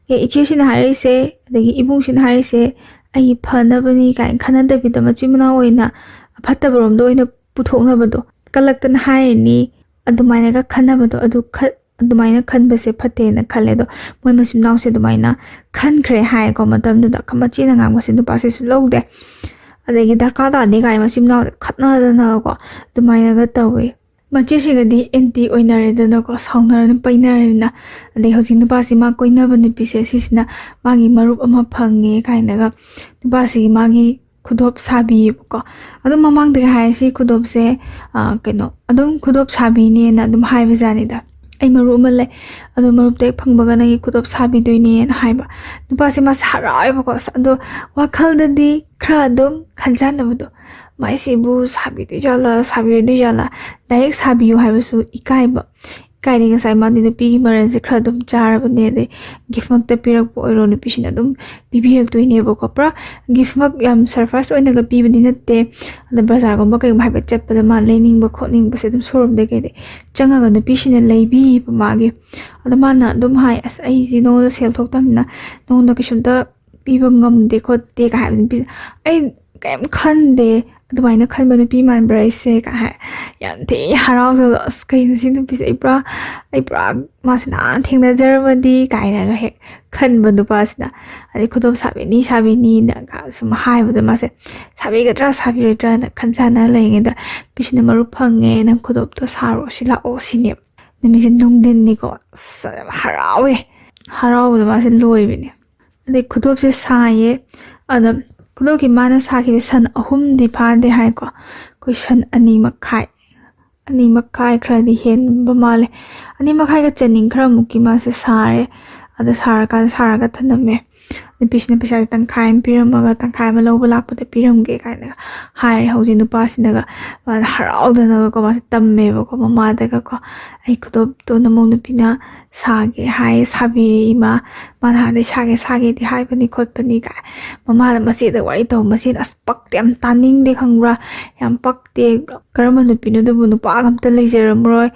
ꯑꯦ, ꯏꯆꯦꯁꯤꯅ ꯍꯥꯏꯔꯛꯏꯁꯦ, ꯑꯗꯒꯤ ꯏꯕꯨꯡꯁꯤꯅ ꯍꯥꯏꯔꯤꯁꯦ ꯑꯩꯒꯤ ꯐꯅꯕꯅꯤ ꯀꯥꯏꯅ ꯈꯟꯅꯗꯕꯤꯗ ꯃꯆꯤꯟ ꯃꯅꯥꯎ ꯑꯣꯏꯅ ꯐꯠꯇꯕꯔꯣꯝꯗ ꯑꯣꯏꯅ ꯄꯨꯊꯣꯛꯅꯕꯗꯣ, ꯀꯜꯂꯛꯇꯅ ꯍꯥꯏꯔꯤꯅꯤ, ꯑꯗꯨꯃꯥꯏꯅꯒ ꯈꯟꯅꯕꯗꯣ, ꯑꯗꯨ ꯈ-, ꯑꯗꯨꯃꯥꯏꯅ ꯈꯟꯕꯁꯦ ꯐꯠꯇꯦꯅ ꯈꯜꯂꯦ꯫ ꯑꯗꯣ ꯃꯣꯏ ꯃꯆꯤꯟ ꯃꯅꯥꯎꯁꯦ ꯑꯗꯨꯃꯥꯏꯅ ꯈꯟꯈ꯭ꯔꯦ ꯍꯥꯏꯌꯦꯀꯣ꯫ ꯃꯇꯝꯗꯨꯗ ꯈ-, ꯃꯆꯦꯅ ꯉꯥꯡꯕꯁꯦ ꯅꯨꯄꯥꯁꯤꯁꯨ ꯂꯧꯗꯦ꯫ ꯑꯗꯒꯤ ꯗꯔꯀꯥꯔ ꯇꯥꯗꯦ ꯀꯥꯏꯅ ꯃꯆꯤꯟ ꯃꯅꯥꯎꯁꯦ ꯈꯠꯅꯗꯅꯀꯣ ꯑꯗꯨꯃꯥꯏꯅꯒ ꯇꯧꯋꯦ꯫ ꯃꯆꯦꯁꯤꯒꯗꯤ ꯑꯦꯟꯇꯤ ꯑꯣꯏꯅꯔꯦꯗꯅꯀꯣ, ꯁꯥꯎꯅꯔꯅ ꯄꯩꯅꯔꯦꯗꯅ꯫ ꯑꯗꯩ ꯍꯧꯖꯤꯛ ꯅꯨꯄꯥꯁꯤ ꯃꯥ ꯀꯣꯏꯅꯕ ꯅꯨꯄꯤꯁꯦ ꯁꯤꯁꯤꯅ ꯃꯥꯒꯤ ꯃꯔꯨꯞ ꯑꯃ ꯐꯪꯉꯦ ꯀꯥꯏꯅꯒ ꯅꯨꯄꯥꯁꯤꯒꯤ ꯃꯥꯒꯤ ꯈꯨꯗꯣꯞ ꯁꯥꯕꯤꯌꯦꯕꯀꯣ꯫ ꯑꯗꯨꯝ ꯃꯃꯥꯡꯗꯒꯤ ꯍꯥꯏꯔꯁꯤ ꯈꯨꯗꯣꯞꯁꯦ, ꯑ, ꯀꯩꯅꯣ, ꯑꯗꯨꯝ ꯈꯨꯗꯣꯞ ꯁꯥꯕꯤꯅꯦꯅ ꯑꯗꯨꯝ ꯍꯥꯏꯕꯖꯥꯠꯅꯤꯗ꯫ "ꯑꯩ ꯃꯔꯨꯞ ꯑꯃ ꯂꯩ, ꯑꯗꯣ ꯃꯔꯨꯞꯇ ꯍꯦꯛ ꯐꯪꯕꯒ ꯅꯪꯒꯤ ꯈꯨꯗꯣꯞ ꯁꯥꯕꯤꯗꯣꯏꯅꯦꯅ" ꯍꯥꯏꯕ꯫ ꯅꯨꯄꯥꯁꯦ ꯃꯥꯁꯦ ꯍꯔꯥꯎꯋꯦꯕꯀꯣ꯫ ꯑꯁ, ꯑꯗꯣ ꯋꯥꯈꯜꯗꯗꯤ ꯈꯔ ꯑꯗꯨꯝ ꯈꯟꯖꯥꯟꯅꯕꯗꯣ, "ꯃꯥꯏꯁꯤꯕꯨ ꯁꯥꯕꯤꯗꯣꯏ ꯖꯥꯠꯂꯥ, ꯁꯥꯕꯤꯔꯣꯏꯗꯣꯏ ꯖꯥꯠꯂꯥ?" ꯗꯥꯏꯔꯦꯛ ꯁꯥꯕꯤꯌꯨ ꯍꯥꯏꯕꯁꯨ ꯏꯀꯥꯏꯕ꯫ ꯀꯥꯏꯗꯩ, ꯉꯁꯥꯏ ꯃꯥꯗꯤ ꯅꯨꯄꯤꯒꯤ ꯃꯔꯜꯁꯦ ꯈꯔ ꯑꯗꯨꯝ ꯆꯥꯔꯕꯅꯦ, ꯑꯗꯩ ꯒꯤꯐꯃꯛꯇ ꯄꯤꯔꯛꯄ ꯑꯣꯏꯔꯣ, ꯅꯨꯄꯤꯁꯤꯅ ꯑꯗꯨꯝ ꯄꯤꯕꯤꯔꯛꯇꯣꯏꯅꯦꯕꯀꯣ꯫ ꯄꯨꯔꯥ ꯒꯤꯐꯃꯛ ꯌꯥꯝ ꯁꯔꯄ꯭ꯔꯥꯏꯁ ꯑꯣꯏꯅꯒ ꯄꯤꯕꯗꯤ ꯅꯠꯇꯦ, ꯑꯗ ꯕꯖꯥꯔꯒꯨꯝꯕ ꯀꯩꯒꯨꯝꯕ ꯍꯥꯏꯐꯦꯠ ꯆꯠꯄꯗ ꯃꯥ ꯂꯩꯅꯤꯡꯕ ꯈꯣꯠꯅꯤꯡꯕꯁꯦ ꯑꯗꯨꯝ ꯁꯣꯔꯨꯝꯗꯒꯤ ꯀꯩꯗꯩ ꯆꯪꯉꯒ ꯅꯨꯄꯤꯁꯤꯅ ꯂꯩꯕꯤꯌꯦꯕ ꯃꯥꯒꯤ꯫ ꯑꯗꯣ ꯃꯥꯅ ꯑꯗꯨꯝ ꯍꯥꯏ, "ꯑꯁ, ꯑꯩꯁꯤ ꯅꯉꯣꯟꯗ ꯁꯦꯜ ꯊꯣꯛꯇꯕꯅꯤꯅ ꯅꯉꯣꯟꯗ ꯀꯩꯁꯨꯝꯇ ꯄꯤꯕ ꯉꯝꯗꯦ ꯈꯣꯠꯇꯦ" ꯀꯥꯏ ꯍꯥꯏꯕ ꯅꯨꯄꯤꯁꯦ꯫ ꯑꯩ ꯀꯩꯝ ꯈꯟꯗꯦ, "ꯑꯗꯨꯃꯥꯏꯅ ꯈꯟꯕ ꯅꯨꯄꯤ ꯃꯥꯟꯕ꯭ꯔꯥ ꯑꯩꯁꯦ?" ꯀꯥꯏ ꯍꯥꯏ꯫ ꯌꯥꯝ ꯊꯤ ꯍꯔꯥꯎꯖꯕꯗꯣ, "ꯑꯁ, ꯀꯩꯅꯣ ꯁꯤ ꯅꯨꯄꯤꯁꯦ, ꯑꯩ ꯄꯨꯔꯥ, ꯑꯩ ꯄꯨꯔꯥ ꯃꯥꯁꯦ ꯅꯍꯥꯟ ꯊꯦꯡꯅꯖꯔꯝꯃꯗꯤ" ꯀꯥꯏꯅꯒ ꯍꯦꯛ ꯈꯟꯕ ꯅꯨꯄꯥꯁꯤꯅ꯫ ꯑꯗꯩ ꯈꯨꯗꯣꯞ ꯁꯥꯕꯤꯅꯤ ꯁꯥꯕꯤꯅꯤꯅ ꯁꯨꯝ ꯍꯥꯏꯕꯗ ꯃꯥꯁꯦ ꯁꯥꯕꯤꯒꯗ꯭ꯔꯥ ꯁꯥꯕꯤꯔꯣꯏꯗ꯭ꯔꯥꯅ ꯈꯟꯖꯥꯟꯅ ꯂꯩꯔꯤꯉꯩꯗ, "ꯅꯨꯄꯤꯁꯤꯅ, 'ꯃꯔꯨꯞ ꯐꯪꯉꯦ, ꯅꯪ ꯈꯨꯗꯣꯞꯇꯣ ꯁꯥꯔꯣ, ꯁꯤ ꯂꯥꯛꯑꯣ' ꯁꯤꯅꯦꯕ꯫ ꯅꯨꯃꯤꯠꯁꯦ ꯅꯨꯡꯊꯤꯟꯅꯤꯀꯣ꯫ ꯑꯁ, ꯌꯥꯝ ꯍꯔꯥꯎꯋꯦ꯫ ꯍꯔꯥꯎꯕꯗꯣ ꯃꯥꯁꯦ ꯂꯣꯏꯕꯅꯦ꯫ ꯑꯗꯩ ꯈꯨꯗꯣꯞꯁꯦ ꯁꯥꯏꯌꯦ꯫ ꯑꯗ ꯈꯨꯗꯣꯞꯀꯤ ꯃꯥꯅ ꯁꯥꯈꯤꯕ ꯁꯟ ꯑꯍꯨꯝꯗꯤ ꯐꯥꯗꯦ ꯍꯥꯏꯀꯣ꯫ ꯑꯩꯈꯣꯏ ꯁꯟ ꯑꯅꯤ ꯃꯈꯥꯏ, ꯑꯅꯤ ꯃꯈꯥꯏ ꯈꯔꯗꯤ ꯍꯦꯟꯕ ꯃꯥꯜꯂꯦ꯫ ꯑꯅꯤ ꯃꯈꯥꯏꯒ ꯆꯅꯤꯡ ꯈꯔꯃꯨꯛꯀꯤ ꯃꯥꯁꯦ ꯁꯥꯔꯦ꯫ ꯑꯗ ꯁꯥꯔꯀꯥꯟꯗ ꯁꯥꯔꯒ ꯊꯅꯝꯃꯦ꯫ ꯅꯨꯄꯤꯁꯤꯅ ꯄꯩꯁꯥꯁꯦ ꯇꯪꯈꯥꯏ ꯑꯃ ꯄꯤꯔꯝꯃꯒ, "ꯇꯪꯈꯥꯏ ꯑꯃ ꯂꯧꯕ ꯂꯥꯛꯄꯗ ꯄꯤꯔꯝꯒꯦ" ꯀꯥꯏꯅ ꯍꯥꯏꯔꯦ꯫ ꯍꯧꯖꯤꯛ ꯅꯨꯄꯥꯁꯤꯅꯒ, ꯃꯥꯅ ꯍꯔꯥꯎꯗꯅꯒꯀꯣ, ꯃꯥꯁꯦ ꯇꯝꯃꯦꯕꯀꯣ ꯃꯃꯥꯗꯒꯀꯣ, "ꯑꯩ ꯈꯨꯗꯣꯞꯇꯣ ꯅꯃꯧ ꯅꯨꯄꯤꯅ ꯁꯥꯒꯦ ꯍꯥꯏ, ꯁꯥꯕꯤꯔꯦ ꯏꯃꯥ꯫ ꯃꯥꯅ ꯍꯥꯟꯅꯗꯩ ꯁꯥꯒꯦ ꯁꯥꯒꯦꯗꯤ ꯍꯥꯏꯕꯅꯤ ꯈꯣꯠꯄꯅꯤ" ꯀꯥꯏ꯫ ꯃꯃꯥꯅ ꯃꯆꯦꯗ ꯋꯥꯔꯤ ꯇꯧ꯫ ꯃꯆꯦꯅ, "ꯑꯁ, ꯄꯛꯇꯦ, ꯌꯥꯝ ꯇꯥꯅꯤꯡꯗꯦ, ꯈꯪꯕ꯭ꯔꯥ? ꯌꯥꯝ ꯄꯛꯇꯦ꯫ ꯀꯔꯝꯕ ꯅꯨꯄꯤꯅꯣ ꯑꯗꯨꯕꯨ? ꯅꯨꯄꯥꯒ ꯑꯝꯇ ꯂꯩꯖꯔꯝꯃꯔꯣꯏ꯫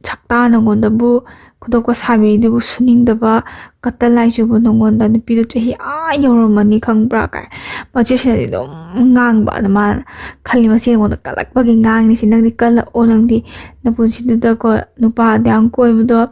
ꯁꯛꯇꯥ ꯅꯉꯣꯟꯗꯕꯨ ꯈꯨꯗꯣꯞꯀ ꯁꯥꯕꯤꯔꯤꯗꯨꯕꯨ ꯁꯨꯅꯤꯡꯗꯕ, ꯀꯇꯜ ꯂꯥꯏꯆꯨꯕ ꯅꯉꯣꯟꯗ꯫ ꯅꯨꯄꯤꯗꯣ ꯆꯍꯤ ꯑꯥ ꯌꯧꯔꯝꯃꯅꯤ, ꯈꯪꯕ꯭ꯔꯥ?" ꯀꯥꯏ꯫ ꯃꯆꯦꯁꯤꯅꯗꯤ ꯑꯗꯨꯝ ꯉꯥꯡꯕ꯫ ꯑꯗ ꯃꯥꯅ ꯈꯜꯂꯤ, ꯃꯆꯦ ꯑꯩꯉꯣꯟꯗ ꯀꯜꯂꯛꯄꯒꯤ ꯉꯥꯡꯉꯤꯁꯤ꯫ "ꯅꯪꯗꯤ ꯀꯜꯂꯛꯑꯣ, ꯅꯪꯗꯤ ꯅꯄꯨꯟꯁꯤꯗꯨꯗꯀꯣ ꯅꯨꯄꯥ ꯑꯗꯨ ꯌꯥꯝ ꯀꯣꯏꯕꯗꯣ,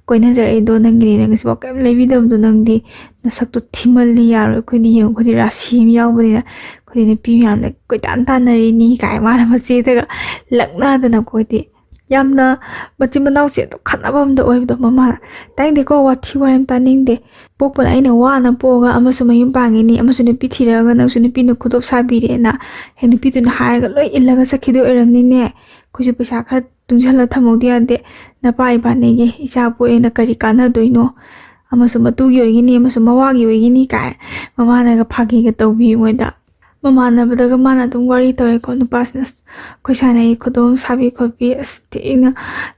ꯀꯣꯏꯅꯖꯔꯛꯏꯗꯣ ꯅꯪꯒꯤꯅꯦ, ꯅꯪꯒꯤꯁꯤꯐꯥꯎ ꯀꯔꯤꯝ ꯂꯩꯕꯤꯗꯕꯗꯣ ꯅꯪꯗꯤ꯫ ꯅꯁꯛꯇꯣ ꯊꯤꯃꯜꯂꯤ, ꯌꯥꯔꯣꯏ꯫ ꯑꯩꯈꯣꯏꯗꯤ ꯌꯦꯡꯉꯨ, ꯑꯩꯈꯣꯏꯗꯤ ꯔꯥꯁꯤ ꯑꯃ ꯌꯥꯎꯕꯅꯤꯅ ꯑꯩꯈꯣꯏꯗꯤ ꯅꯨꯄꯤ ꯃꯌꯥꯝꯅ ꯀꯣꯏꯇꯥꯟ ꯇꯥꯟꯅꯔꯤꯅꯤ" ꯀꯥꯏ ꯃꯥꯅ ꯃꯆꯦꯗꯒ ꯂꯛꯅꯗꯅꯀꯣ꯫ ꯍꯥꯏꯗꯤ ꯌꯥꯝꯅ ꯃꯆꯤꯟ ꯃꯅꯥꯎꯁꯦ ꯑꯗꯨꯝ ꯈꯠꯅꯕ ꯑꯝꯗ ꯑꯣꯏꯕꯗꯣ꯫ ꯃꯃꯥꯅ, "ꯇꯥꯅꯤꯡꯗꯦꯀꯣ, ꯋꯥꯊꯤ ꯋꯥꯔꯦꯝ ꯇꯥꯅꯤꯡꯗꯦ꯫ ꯄꯣꯛꯄꯅ ꯑꯩꯅ ꯋꯥꯅ ꯄꯣꯛꯑꯒ ꯑꯃꯁꯨ ꯃꯌꯨꯝ ꯄꯥꯟꯒꯅꯤ, ꯑꯃꯁꯨ ꯅꯨꯄꯤ ꯊꯤꯔꯛꯑꯒ ꯅꯪꯁꯨ ꯅꯨꯄꯤꯅ ꯈꯨꯗꯣꯞ ꯁꯥꯕꯤꯔꯦꯅ ꯍꯦꯛ ꯅꯨꯄꯤꯗꯨꯅ ꯍꯥꯏꯔꯒ ꯂꯣꯏ ꯏꯜꯂꯒ ꯆꯠꯈꯤꯗꯣꯏ ꯑꯣꯏꯔꯝꯅꯤꯅꯦ꯫ ꯑꯩꯈꯣꯏꯁꯨ ꯄꯩꯁꯥ ꯈꯔ ꯇꯨꯡꯁꯤꯜꯂ ꯊꯝꯍꯧꯗ ꯌꯥꯗꯦ꯫ ꯅꯄꯥ ꯏꯄꯥꯅꯦꯒꯤ ꯏꯆꯥ ꯄꯣꯛꯑꯦꯅ ꯀꯔꯤ ꯀꯥꯟꯅꯗꯣꯏꯅꯣ? ꯑꯃꯁꯨ ꯃꯇꯨꯒꯤ ꯑꯣꯏꯒꯅꯤ, ꯑꯃꯁꯨ ꯃꯋꯥꯒꯤ ꯑꯣꯏꯒꯅꯤ" ꯀꯥꯏ ꯃꯃꯥꯅꯒ ꯐꯥꯒꯤꯒ ꯇꯧꯕꯤ ꯃꯣꯏꯗ꯫ ꯃꯃꯥꯟꯅꯕꯗꯒ ꯃꯥꯅ ꯑꯗꯨꯝ ꯋꯥꯔꯤ ꯇꯧꯋꯦꯀꯣ, ꯅꯨꯄꯥꯁꯤꯅ ꯑꯩꯈꯣꯏ ꯁꯥꯟꯅꯩ, ꯈꯨꯗꯣꯝ ꯁꯥꯕꯤ ꯈꯣꯠꯄꯤ, ꯑꯁ ꯊꯤꯅ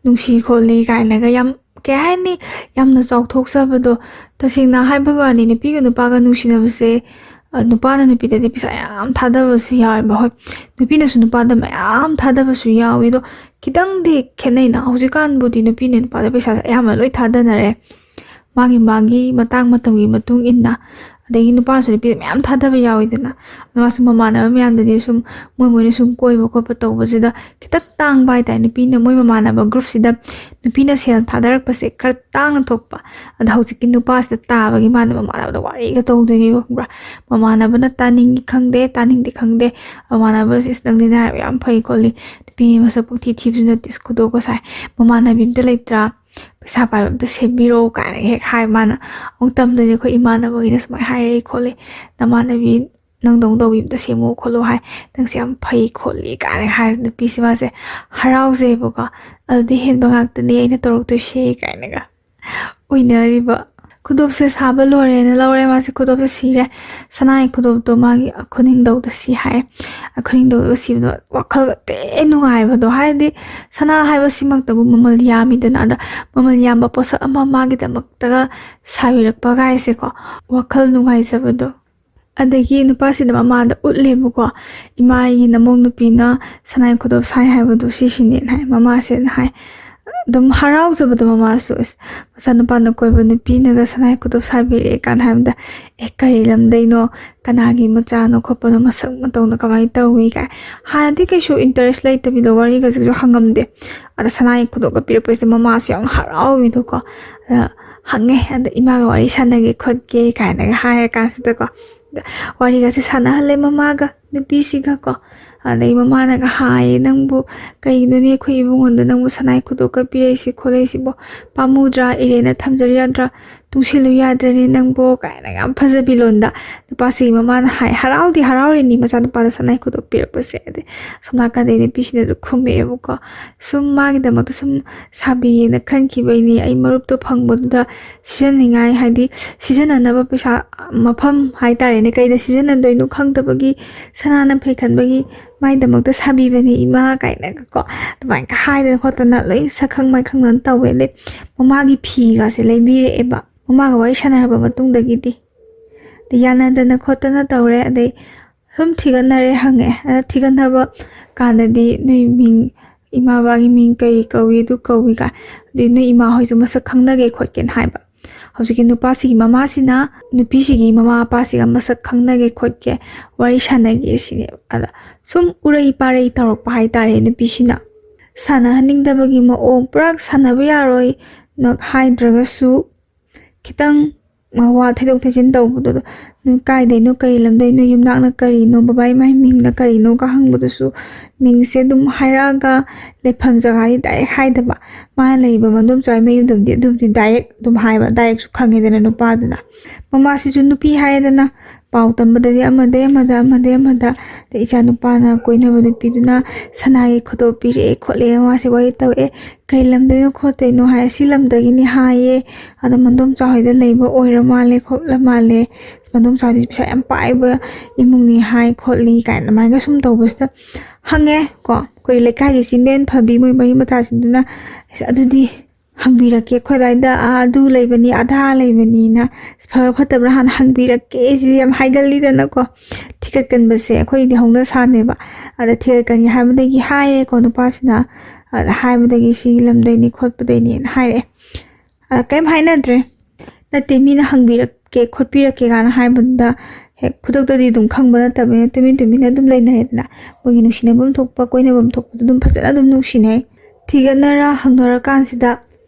ꯅꯨꯡꯁꯤ ꯈꯣꯠꯂꯤ ꯀꯥꯏꯅꯒ, ꯌꯥꯝ ꯀꯩ ꯍꯥꯏꯅꯤ, ꯌꯥꯝꯅ ꯆꯥꯎꯊꯣꯛꯆꯕꯗꯣ꯫ ꯇꯁꯦꯡꯅ ꯍꯥꯏꯕꯒꯤ ꯋꯥꯅꯤ, ꯅꯨꯄꯤꯒ ꯅꯨꯄꯥꯒ ꯅꯨꯡꯁꯤꯅꯕꯁꯦ, ꯑ, ꯅꯨꯄꯥꯅ ꯅꯨꯄꯤꯗꯗꯤ ꯄꯩꯁꯥ ꯌꯥꯝ ꯊꯥꯗꯕꯁꯨ ꯌꯥꯎꯋꯦꯕ꯫ ꯍꯣꯏ, ꯅꯨꯄꯤꯅꯁꯨ ꯅꯨꯄꯥꯗ ꯃꯌꯥꯝ ꯊꯥꯗꯕꯁꯨ ꯌꯥꯎꯋꯤ, ꯑꯗꯣ ꯈꯤꯇꯪꯗꯤ ꯈꯦꯠꯅꯩꯅ꯫ ꯍꯧꯖꯤꯛꯀꯥꯟꯕꯨꯗꯤ ꯅꯨꯄꯤꯅ ꯅꯨꯄꯥꯗ ꯄꯩꯁꯥꯁꯦ ꯑꯌꯥꯝꯕ ꯂꯣꯏ ꯊꯥꯗꯅꯔꯦ, ꯃꯥꯒꯤ ꯃꯥꯒꯤ ꯃꯇꯥꯡ ꯃꯇꯝꯒꯤ ꯃꯇꯨꯡ ꯏꯟꯅ꯫ ꯑꯗꯒꯤ ꯅꯨꯄꯥꯅꯁꯨ ꯅꯨꯄꯤꯗ ꯃꯌꯥꯝ ꯊꯥꯗꯕ ꯌꯥꯎꯋꯤꯗꯅ꯫ ꯑꯗꯣ ꯃꯥꯁꯨ ꯃꯃꯥꯟꯅꯕ ꯃꯌꯥꯝꯗꯗꯤ ꯁꯨꯝ ꯃꯣꯏ ꯃꯣꯏꯅ ꯁꯨꯝ ꯀꯣꯏꯕ ꯈꯣꯠꯄ ꯇꯧꯕꯁꯤꯗ ꯈꯤꯇꯪ ꯇꯥꯡꯕ ꯍꯥꯏꯇꯥꯔꯦ, ꯅꯨꯄꯤꯅ ꯃꯣꯏ ꯃꯃꯥꯟꯅꯕ groupꯁꯤꯗ ꯅꯨꯄꯤꯅ ꯁꯦꯜ ꯊꯥꯗꯔꯛꯄꯁꯦ ꯈꯔ ꯇꯥꯡꯅ ꯊꯣꯛꯄ꯫ ꯑꯗ ꯍꯧꯖꯤꯛꯀꯤ ꯅꯨꯄꯥꯁꯤꯗ ꯇꯥꯕꯒꯤ ꯃꯥꯅ ꯃꯃꯥꯟꯅꯕꯗ ꯋꯥꯔꯤꯒ ꯇꯧꯗꯣꯏꯅꯦꯕ, ꯈꯪꯕ꯭ꯔꯥ? ꯃꯃꯥꯟꯅꯕꯅ ꯇꯥꯅꯤꯡꯉꯤ ꯈꯪꯗꯦ, ꯇꯥꯅꯤꯡꯗꯦ ꯈꯪꯗꯦ, ꯃꯃꯥꯟꯅꯕꯁꯤ "ꯑꯁ, ꯅꯪꯗꯤ ꯅꯔꯥꯏꯕꯛ ꯌꯥꯝ ꯐꯩ ꯈꯣꯠꯂꯤ, ꯅꯨꯄꯤ ꯃꯁꯛ ꯄꯪꯊꯤ ꯊꯤꯕꯁꯨ ꯅꯠꯇꯦ, ꯑꯁ, ꯈꯨꯗꯣꯞꯀ ꯁꯥꯏ, ꯃꯃꯥꯟꯅꯕꯤ ꯑꯝꯇ ꯂꯩꯇ꯭ꯔꯥ? ꯄꯩꯁꯥ ꯄꯥꯏꯕ ꯑꯝꯇ ꯁꯦꯝꯕꯤꯔꯛꯑꯣ" ꯀꯥꯏꯅ ꯍꯦꯛ ꯍꯥꯏ꯫ ꯃꯥꯅ ꯑꯃꯨꯛ ꯇꯝꯗꯣꯏꯅꯦ, "ꯑꯩꯈꯣꯏ ꯏꯃꯥꯟꯅꯕꯒꯤꯅ ꯁꯨꯃꯥꯏꯅ ꯍꯥꯏꯔꯛꯏ ꯈꯣꯠꯂꯤ, ꯅꯃꯥꯟꯅꯕꯤ ꯅꯪꯗꯧ ꯇꯧꯕꯤ ꯑꯝꯇ ꯁꯦꯝꯃꯣ ꯈꯣꯠꯂꯣ ꯍꯥꯏ, ꯅꯪꯁꯦ ꯌꯥꯝ ꯐꯩ ꯈꯣꯠꯂꯤ" ꯀꯥꯏꯅ ꯍꯥꯏ꯫ ꯅꯨꯄꯤꯁꯦ ꯃꯥꯁꯦ ꯍꯔꯥꯎꯖꯩꯕꯀꯣ, "ꯑꯗꯨꯗꯤ ꯍꯦꯟꯕ ꯉꯥꯛꯇꯅꯦ ꯑꯩꯅ ꯇꯧꯔꯛꯇꯣꯏꯁꯦ" ꯀꯥꯏꯅꯒ ꯑꯣꯏꯅꯔꯤꯕ꯫ ꯈꯨꯗꯣꯞꯁꯦ ꯁꯥꯕ ꯂꯣꯏꯔꯦꯅ ꯂꯧꯔꯦ, ꯃꯥꯁꯦ ꯈꯨꯗꯣꯞꯁꯦ ꯁꯤꯔꯦ꯫ ꯁꯅꯥꯒꯤ ꯈꯨꯗꯣꯞꯇꯣ ꯃꯥꯒꯤ ꯈꯨꯅꯤꯡꯗꯧꯗ ꯁꯤ ꯍꯥꯏ꯫ ꯈꯨꯅꯤꯡꯗꯧꯗ ꯁꯤꯕꯗꯣ ꯋꯥꯈꯜꯒ ꯊꯤ ꯅꯨꯡꯉꯥꯏꯕꯗꯣ, ꯍꯥꯏꯗꯤ ꯁꯅꯥ ꯍꯥꯏꯕꯁꯤꯃꯛꯇꯕꯨ ꯃꯃꯜ ꯌꯥꯝꯃꯤꯗꯅ, ꯑꯗ ꯃꯃꯜ ꯌꯥꯝꯕ ꯄꯣꯠꯁꯛ ꯑꯃ ꯃꯥꯒꯤꯗꯃꯛꯇꯒ ꯁꯥꯕꯤꯔꯛꯄ ꯀꯥꯏꯁꯦꯀꯣ, ꯋꯥꯈꯜ ꯅꯨꯡꯉꯥꯏꯖꯕꯗꯣ꯫ ꯑꯗꯒꯤ ꯅꯨꯄꯥꯁꯤꯅ ꯃꯃꯥꯗ ꯎꯠꯂꯦꯕꯀꯣ, "ꯏꯃꯥ, ꯑꯩꯒꯤ ꯅꯃꯧ ꯅꯨꯄꯤꯅ ꯁꯅꯥꯏ ꯈꯨꯗꯣꯞ ꯁꯥꯏ ꯍꯥꯏꯕꯗꯣ ꯁꯤꯁꯤꯅꯦꯅ" ꯍꯥꯏ꯫ ꯃꯃꯥꯁꯤꯅ ꯍꯥꯏ, ꯑꯗꯨꯝ ꯍꯔꯥꯎꯖꯕꯗꯣ ꯃꯃꯥꯁꯨ, "ꯑꯁ, ꯃꯆꯥꯅꯨꯄꯥꯅ ꯀꯣꯏꯕ ꯅꯨꯄꯤꯅꯒ ꯁꯅꯥꯏ ꯈꯨꯗꯣꯞ ꯁꯥꯕꯤꯔꯛꯑꯦ" ꯀꯥꯏꯅ ꯍꯥꯏꯕꯗ, "ꯑꯦ, ꯀꯔꯤ ꯂꯝꯗꯩꯅꯣ, ꯀꯅꯥꯒꯤ ꯃꯆꯥꯅꯣ ꯈꯣꯠꯄꯅꯣ, ꯃꯁꯛ ꯃꯇꯧꯅ ꯀꯃꯥꯏꯅ ꯇꯧꯏ?" ꯀꯥꯏ꯫ ꯍꯥꯟꯅꯗꯤ ꯀꯩꯁꯨ interest ꯂꯩꯇꯕꯤꯗꯣ, ꯋꯥꯔꯤꯒꯁꯤꯁꯨ ꯍꯪꯉꯝꯗꯦ꯫ ꯑꯗ ꯁꯅꯥꯒꯤ ꯈꯨꯗꯣꯞꯀ ꯄꯤꯔꯛꯄꯁꯤꯗ ꯃꯃꯥꯁꯦ ꯌꯥꯝ ꯍꯔꯥꯎꯋꯤꯗꯣꯀꯣ꯫ ꯑꯗ ꯍꯪꯉꯦ, ꯑꯗ "ꯏꯃꯥꯒ ꯋꯥꯔꯤ ꯁꯥꯟꯅꯒꯦ ꯈꯣꯠꯀꯦ" ꯀꯥꯏꯅꯒ ꯍꯥꯏꯔ ꯀꯥꯟꯁꯤꯗꯀꯣ, ꯑꯗ ꯋꯥꯔꯤꯒꯁꯦ ꯁꯥꯟꯅꯍꯜꯂꯦ ꯃꯃꯥꯒ ꯅꯨꯄꯤꯁꯤꯒꯀꯣ꯫ ꯑꯗꯩ ꯃꯃꯥꯅꯒ ꯍꯥꯏꯌꯦ, "ꯅꯪꯕꯨ ꯀꯩꯅꯣꯅꯦ, ꯑꯩꯈꯣꯏ ꯏꯕꯨꯡꯉꯣꯟꯗ ꯅꯪꯕꯨ ꯁꯅꯥꯏ ꯈꯨꯗꯣꯞꯀ ꯄꯤꯔꯛꯏꯁꯤ ꯈꯣꯠꯂꯛꯏꯁꯤꯕꯣ? ꯄꯥꯝꯃꯨꯗ꯭ꯔꯥ? ꯏꯔꯦꯟꯅ ꯊꯝꯖꯔꯨ ꯌꯥꯗ꯭ꯔꯥ? ꯇꯨꯡꯁꯤꯜꯂꯨ ꯌꯥꯗ꯭ꯔꯦꯅꯦ ꯅꯪꯕꯣ" ꯀꯥꯏꯅ ꯌꯥꯝ ꯐꯖꯕꯤ ꯂꯣꯟꯗ ꯅꯨꯄꯥꯁꯤꯒꯤ ꯃꯃꯥꯅ ꯍꯥꯏ꯫ ꯍꯔꯥꯎꯗꯤ ꯍꯔꯥꯎꯔꯤꯅꯤ ꯃꯆꯥꯅꯨꯄꯥꯗ ꯁꯅꯥꯏ ꯈꯨꯗꯣꯞ ꯄꯤꯔꯛꯄꯁꯦ꯫ ꯑꯗꯩ ꯁꯣꯝ ꯅꯥꯀꯟꯗꯩ ꯅꯨꯄꯤꯁꯤꯅꯁꯨ ꯈꯨꯝꯃꯛꯑꯦꯕꯀꯣ꯫ ꯁꯨꯝ ꯃꯥꯒꯤꯗꯃꯛꯇ ꯁꯨꯝ ꯁꯥꯕꯤꯌꯦꯅ ꯈꯟꯈꯤꯕꯩꯅꯦ꯫ ꯑꯩ ꯃꯔꯨꯞꯇꯣ ꯐꯪꯕꯗꯨꯗ ꯁꯤꯖꯤꯟꯅꯅꯤꯡꯉꯥꯏ, ꯍꯥꯏꯗꯤ ꯁꯤꯖꯤꯟꯅꯅꯕ ꯄꯩꯁꯥ, ꯃꯐꯝ ꯍꯥꯏꯇꯥꯔꯦꯅꯦ, ꯀꯩꯗ ꯁꯤꯖꯤꯟꯅꯗꯣꯏꯅꯣ ꯈꯪꯗꯕꯒꯤ, ꯁꯅꯥꯅ ꯐꯩ ꯈꯟꯕꯒꯤ ꯃꯥꯏꯗꯃꯛꯇ ꯁꯥꯕꯤꯕꯅꯦ ꯏꯃꯥ ꯀꯥꯏꯅꯒꯀꯣ, ꯑꯗꯨꯃꯥꯏꯅ ꯍꯥꯏꯗꯅ ꯈꯣꯠꯇꯅ ꯂꯣꯏ ꯁꯛꯈꯪ ꯃꯥꯏꯈꯪꯅꯅ ꯇꯧꯋꯦ꯫ ꯑꯗꯩ ꯃꯃꯥꯒꯤ ꯐꯤꯒꯁꯦ ꯂꯩꯕꯤꯔꯛꯑꯦꯕ ꯃꯃꯥꯒ ꯋꯥꯔꯤ ꯁꯥꯟꯅꯔꯕ ꯃꯇꯨꯡꯗꯒꯤꯗꯤ꯫ ꯑꯗꯩ ꯌꯥꯅꯗꯅ ꯈꯣꯠꯇꯅ ꯇꯧꯔꯦ꯫ ꯑꯗꯩ ꯁꯨꯝ ꯊꯤꯒꯠꯅꯔꯦ, ꯍꯪꯉꯦ꯫ ꯑꯗ ꯊꯤꯒꯠꯅꯕ ꯀꯥꯟꯗꯗꯤ "ꯅꯣꯏ ꯃꯤꯡ, ꯏꯃꯥ ꯕꯕꯥꯒꯤ ꯃꯤꯡ ꯀꯔꯤ ꯀꯧꯏ, ꯑꯗꯨ ꯀꯧꯏ" ꯀꯥꯏ, ꯑꯗꯩ "ꯅꯣꯏ ꯏꯃꯥ ꯍꯣꯏꯁꯨ ꯃꯁꯛ ꯈꯪꯅꯒꯦ ꯈꯣꯠꯀꯦꯅ" ꯍꯥꯏꯕ꯫ ꯍꯧꯖꯤꯛꯀꯤ ꯅꯨꯄꯥꯁꯤꯒꯤ ꯃꯃꯥꯁꯤꯅ ꯅꯨꯄꯤꯁꯤꯒꯤ ꯃꯃꯥ ꯃꯄꯥꯁꯤꯒ ꯃꯁꯛ ꯈꯪꯅꯒꯦ ꯈꯣꯠꯀꯦ, ꯋꯥꯔꯤ ꯁꯥꯟꯅꯒꯦ ꯁꯤꯅꯦꯕ꯫ ꯑꯗ ꯁꯨꯝ ꯎꯔꯩ ꯄꯥꯔꯩ ꯇꯧꯔꯛꯄ ꯍꯥꯏꯇꯥꯔꯦ ꯅꯨꯄꯤꯁꯤꯅ꯫ ꯁꯥꯟꯅꯍꯟꯅꯤꯡꯗꯕꯒꯤ ꯃꯑꯣꯡ, ꯄꯨꯔꯥ ꯁꯥꯟꯅꯕ ꯌꯥꯔꯣꯏꯅ ꯍꯥꯏꯗ꯭ꯔꯒꯁꯨ ꯈꯤꯇꯪ ꯋꯥ ꯊꯩꯗꯣꯛ ꯊꯩꯖꯤꯟ ꯇꯧꯕꯗꯨꯗ, "ꯅꯣꯏ ꯀꯥꯏꯗꯩꯅꯣ, ꯀꯔꯤ ꯂꯝꯗꯩꯅꯣ, ꯌꯨꯝꯅꯥꯛꯅ ꯀꯔꯤꯅꯣ, ꯕꯕꯥ ꯏꯃꯥ ꯃꯤꯡꯅ ꯀꯔꯤꯅꯣꯒ" ꯍꯪꯕꯗꯁꯨ ꯃꯤꯡꯁꯦ ꯑꯗꯨꯝ ꯍꯥꯏꯔꯛꯑꯒ, ꯂꯩꯐꯝ ꯖꯒꯥꯗꯤ ꯗꯥꯏꯔꯦꯛ ꯍꯥꯏꯗꯕ꯫ ꯃꯥꯅ ꯂꯩꯔꯤꯕ ꯃꯗꯣꯝꯆꯥꯒꯤ ꯃꯌꯨꯝꯗꯕꯨꯗꯤ ꯑꯗꯨꯕꯨꯗꯤ ꯗꯥꯏꯔꯦꯛ ꯑꯗꯨꯝ ꯍꯥꯏꯕ, ꯗꯥꯏꯔꯦꯛꯁꯨ ꯈꯪꯉꯦꯗꯅ ꯅꯨꯄꯥꯗꯨꯅ꯫ ꯃꯃꯥꯁꯤꯁꯨ ꯅꯨꯄꯤ ꯍꯥꯏꯔꯦꯗꯅ, ꯄꯥꯎ ꯇꯝꯕꯗꯗꯤ ꯑꯃꯗꯩ ꯑꯃꯗ, ꯑꯃꯗꯩ ꯑꯃꯗ, ꯑꯗꯩ ꯏꯆꯥ ꯅꯨꯄꯥꯅ ꯀꯣꯏꯅꯕ ꯅꯨꯄꯤꯗꯨꯅ ꯁꯅꯥꯒꯤ ꯈꯨꯗꯣꯞ ꯄꯤꯔꯛꯑꯦ ꯈꯣꯠꯂꯦ, ꯃꯃꯥꯁꯦ ꯋꯥꯔꯤ ꯇꯧꯔꯛꯑꯦ꯫ "ꯀꯩ ꯂꯝꯗꯩꯅꯣ ꯈꯣꯠꯇꯣꯏꯅꯣ?" ꯍꯥꯏ, "ꯁꯤ ꯂꯝꯗꯒꯤꯅꯤ" ꯍꯥꯏꯌꯦ꯫ ꯑꯗꯣ ꯃꯗꯣꯝꯆꯥ ꯍꯣꯏꯗ ꯂꯩꯕ ꯑꯣꯏꯔ ꯃꯥꯜꯂꯦ ꯈꯣꯠꯂ ꯃꯥꯜꯂꯦ, ꯃꯗꯣꯝꯆꯥ ꯍꯣꯏꯗꯤ ꯄꯩꯁꯥ ꯌꯥꯝ ꯄꯥꯏꯕ ꯏꯃꯨꯡꯅꯤ ꯍꯥꯏ ꯈꯣꯠꯂꯤ ꯀꯥꯏꯅ ꯑꯗꯨꯃꯥꯏꯅꯒ ꯁꯨꯝ ꯇꯧꯕꯁꯤꯗ ꯍꯪꯉꯦ ꯀꯣ꯫ ꯑꯩꯈꯣꯏ ꯂꯩꯀꯥꯏꯒꯤ ꯆꯤꯟꯕꯦꯟ ꯐꯕꯤ ꯃꯣꯏ ꯃꯔꯤ ꯃꯇꯥꯁꯤꯡꯗꯨꯅ, "ꯑꯁ, ꯑꯗꯨꯗꯤ ꯍꯪꯕꯤꯔꯛꯀꯦ, ꯑꯩꯈꯣꯏ ꯑꯗꯥꯏꯗ, ꯑꯥ, ꯑꯗꯨ ꯂꯩꯕꯅꯤ, ꯑꯗꯥ ꯂꯩꯕꯅꯤꯅ, ꯐꯕ ꯐꯠꯇꯕ꯭ꯔꯥ ꯍꯥꯟꯅ ꯍꯪꯕꯤꯔꯛꯀꯦ", ꯁꯤꯗꯤ ꯌꯥꯝ ꯍꯥꯏꯒꯜꯂꯤꯗꯅꯀꯣ꯫ ꯊꯤꯒꯠꯀꯟꯕꯁꯦ ꯑꯩꯈꯣꯏꯗꯤ ꯍꯧꯅ ꯁꯥꯅꯦꯕ꯫ ꯑꯗ ꯊꯤꯒꯠꯀꯅꯤ ꯍꯥꯏꯕꯗꯒꯤ ꯍꯥꯏꯔꯦꯀꯣ ꯅꯨꯄꯥꯁꯤꯅ꯫ ꯑꯗ ꯍꯥꯏꯕꯗꯒꯤ "ꯁꯤ ꯂꯝꯗꯩꯅꯤ ꯈꯣꯠꯄꯗꯩꯅꯤꯅ" ꯍꯥꯏꯔꯛꯑꯦ꯫ ꯑꯗ ꯀꯩꯝ ꯍꯥꯏꯅꯗ꯭ꯔꯦ꯫ ꯅꯠꯇꯦ, ꯃꯤꯅ ꯍꯪꯕꯤꯔꯛꯀꯦ ꯈꯣꯠꯄꯤꯔꯛꯀꯦ ꯀꯥꯏꯅ ꯍꯥꯏꯕꯗꯨꯗ ꯍꯦꯛ ꯈꯨꯗꯛꯇꯗꯤ ꯑꯗꯨꯝ ꯈꯪꯕ ꯅꯠꯇꯕꯅꯤꯅ ꯇꯨꯃꯤꯟ ꯇꯨꯃꯤꯟꯅ ꯑꯗꯨꯝ ꯂꯩꯅꯔꯦꯗꯅ꯫ ꯃꯣꯏꯒꯤ ꯅꯨꯡꯁꯤꯅꯐꯝ ꯊꯣꯛꯄ, ꯀꯣꯏꯅꯐꯝ ꯊꯣꯛꯄꯗ ꯑꯗꯨꯝ ꯐꯖꯅ ꯑꯗꯨꯝ ꯅꯨꯡꯁꯤꯅꯩ꯫ ꯊꯤꯒꯠꯅꯔ ꯍꯪꯅꯔꯀꯥꯟꯁꯤꯗ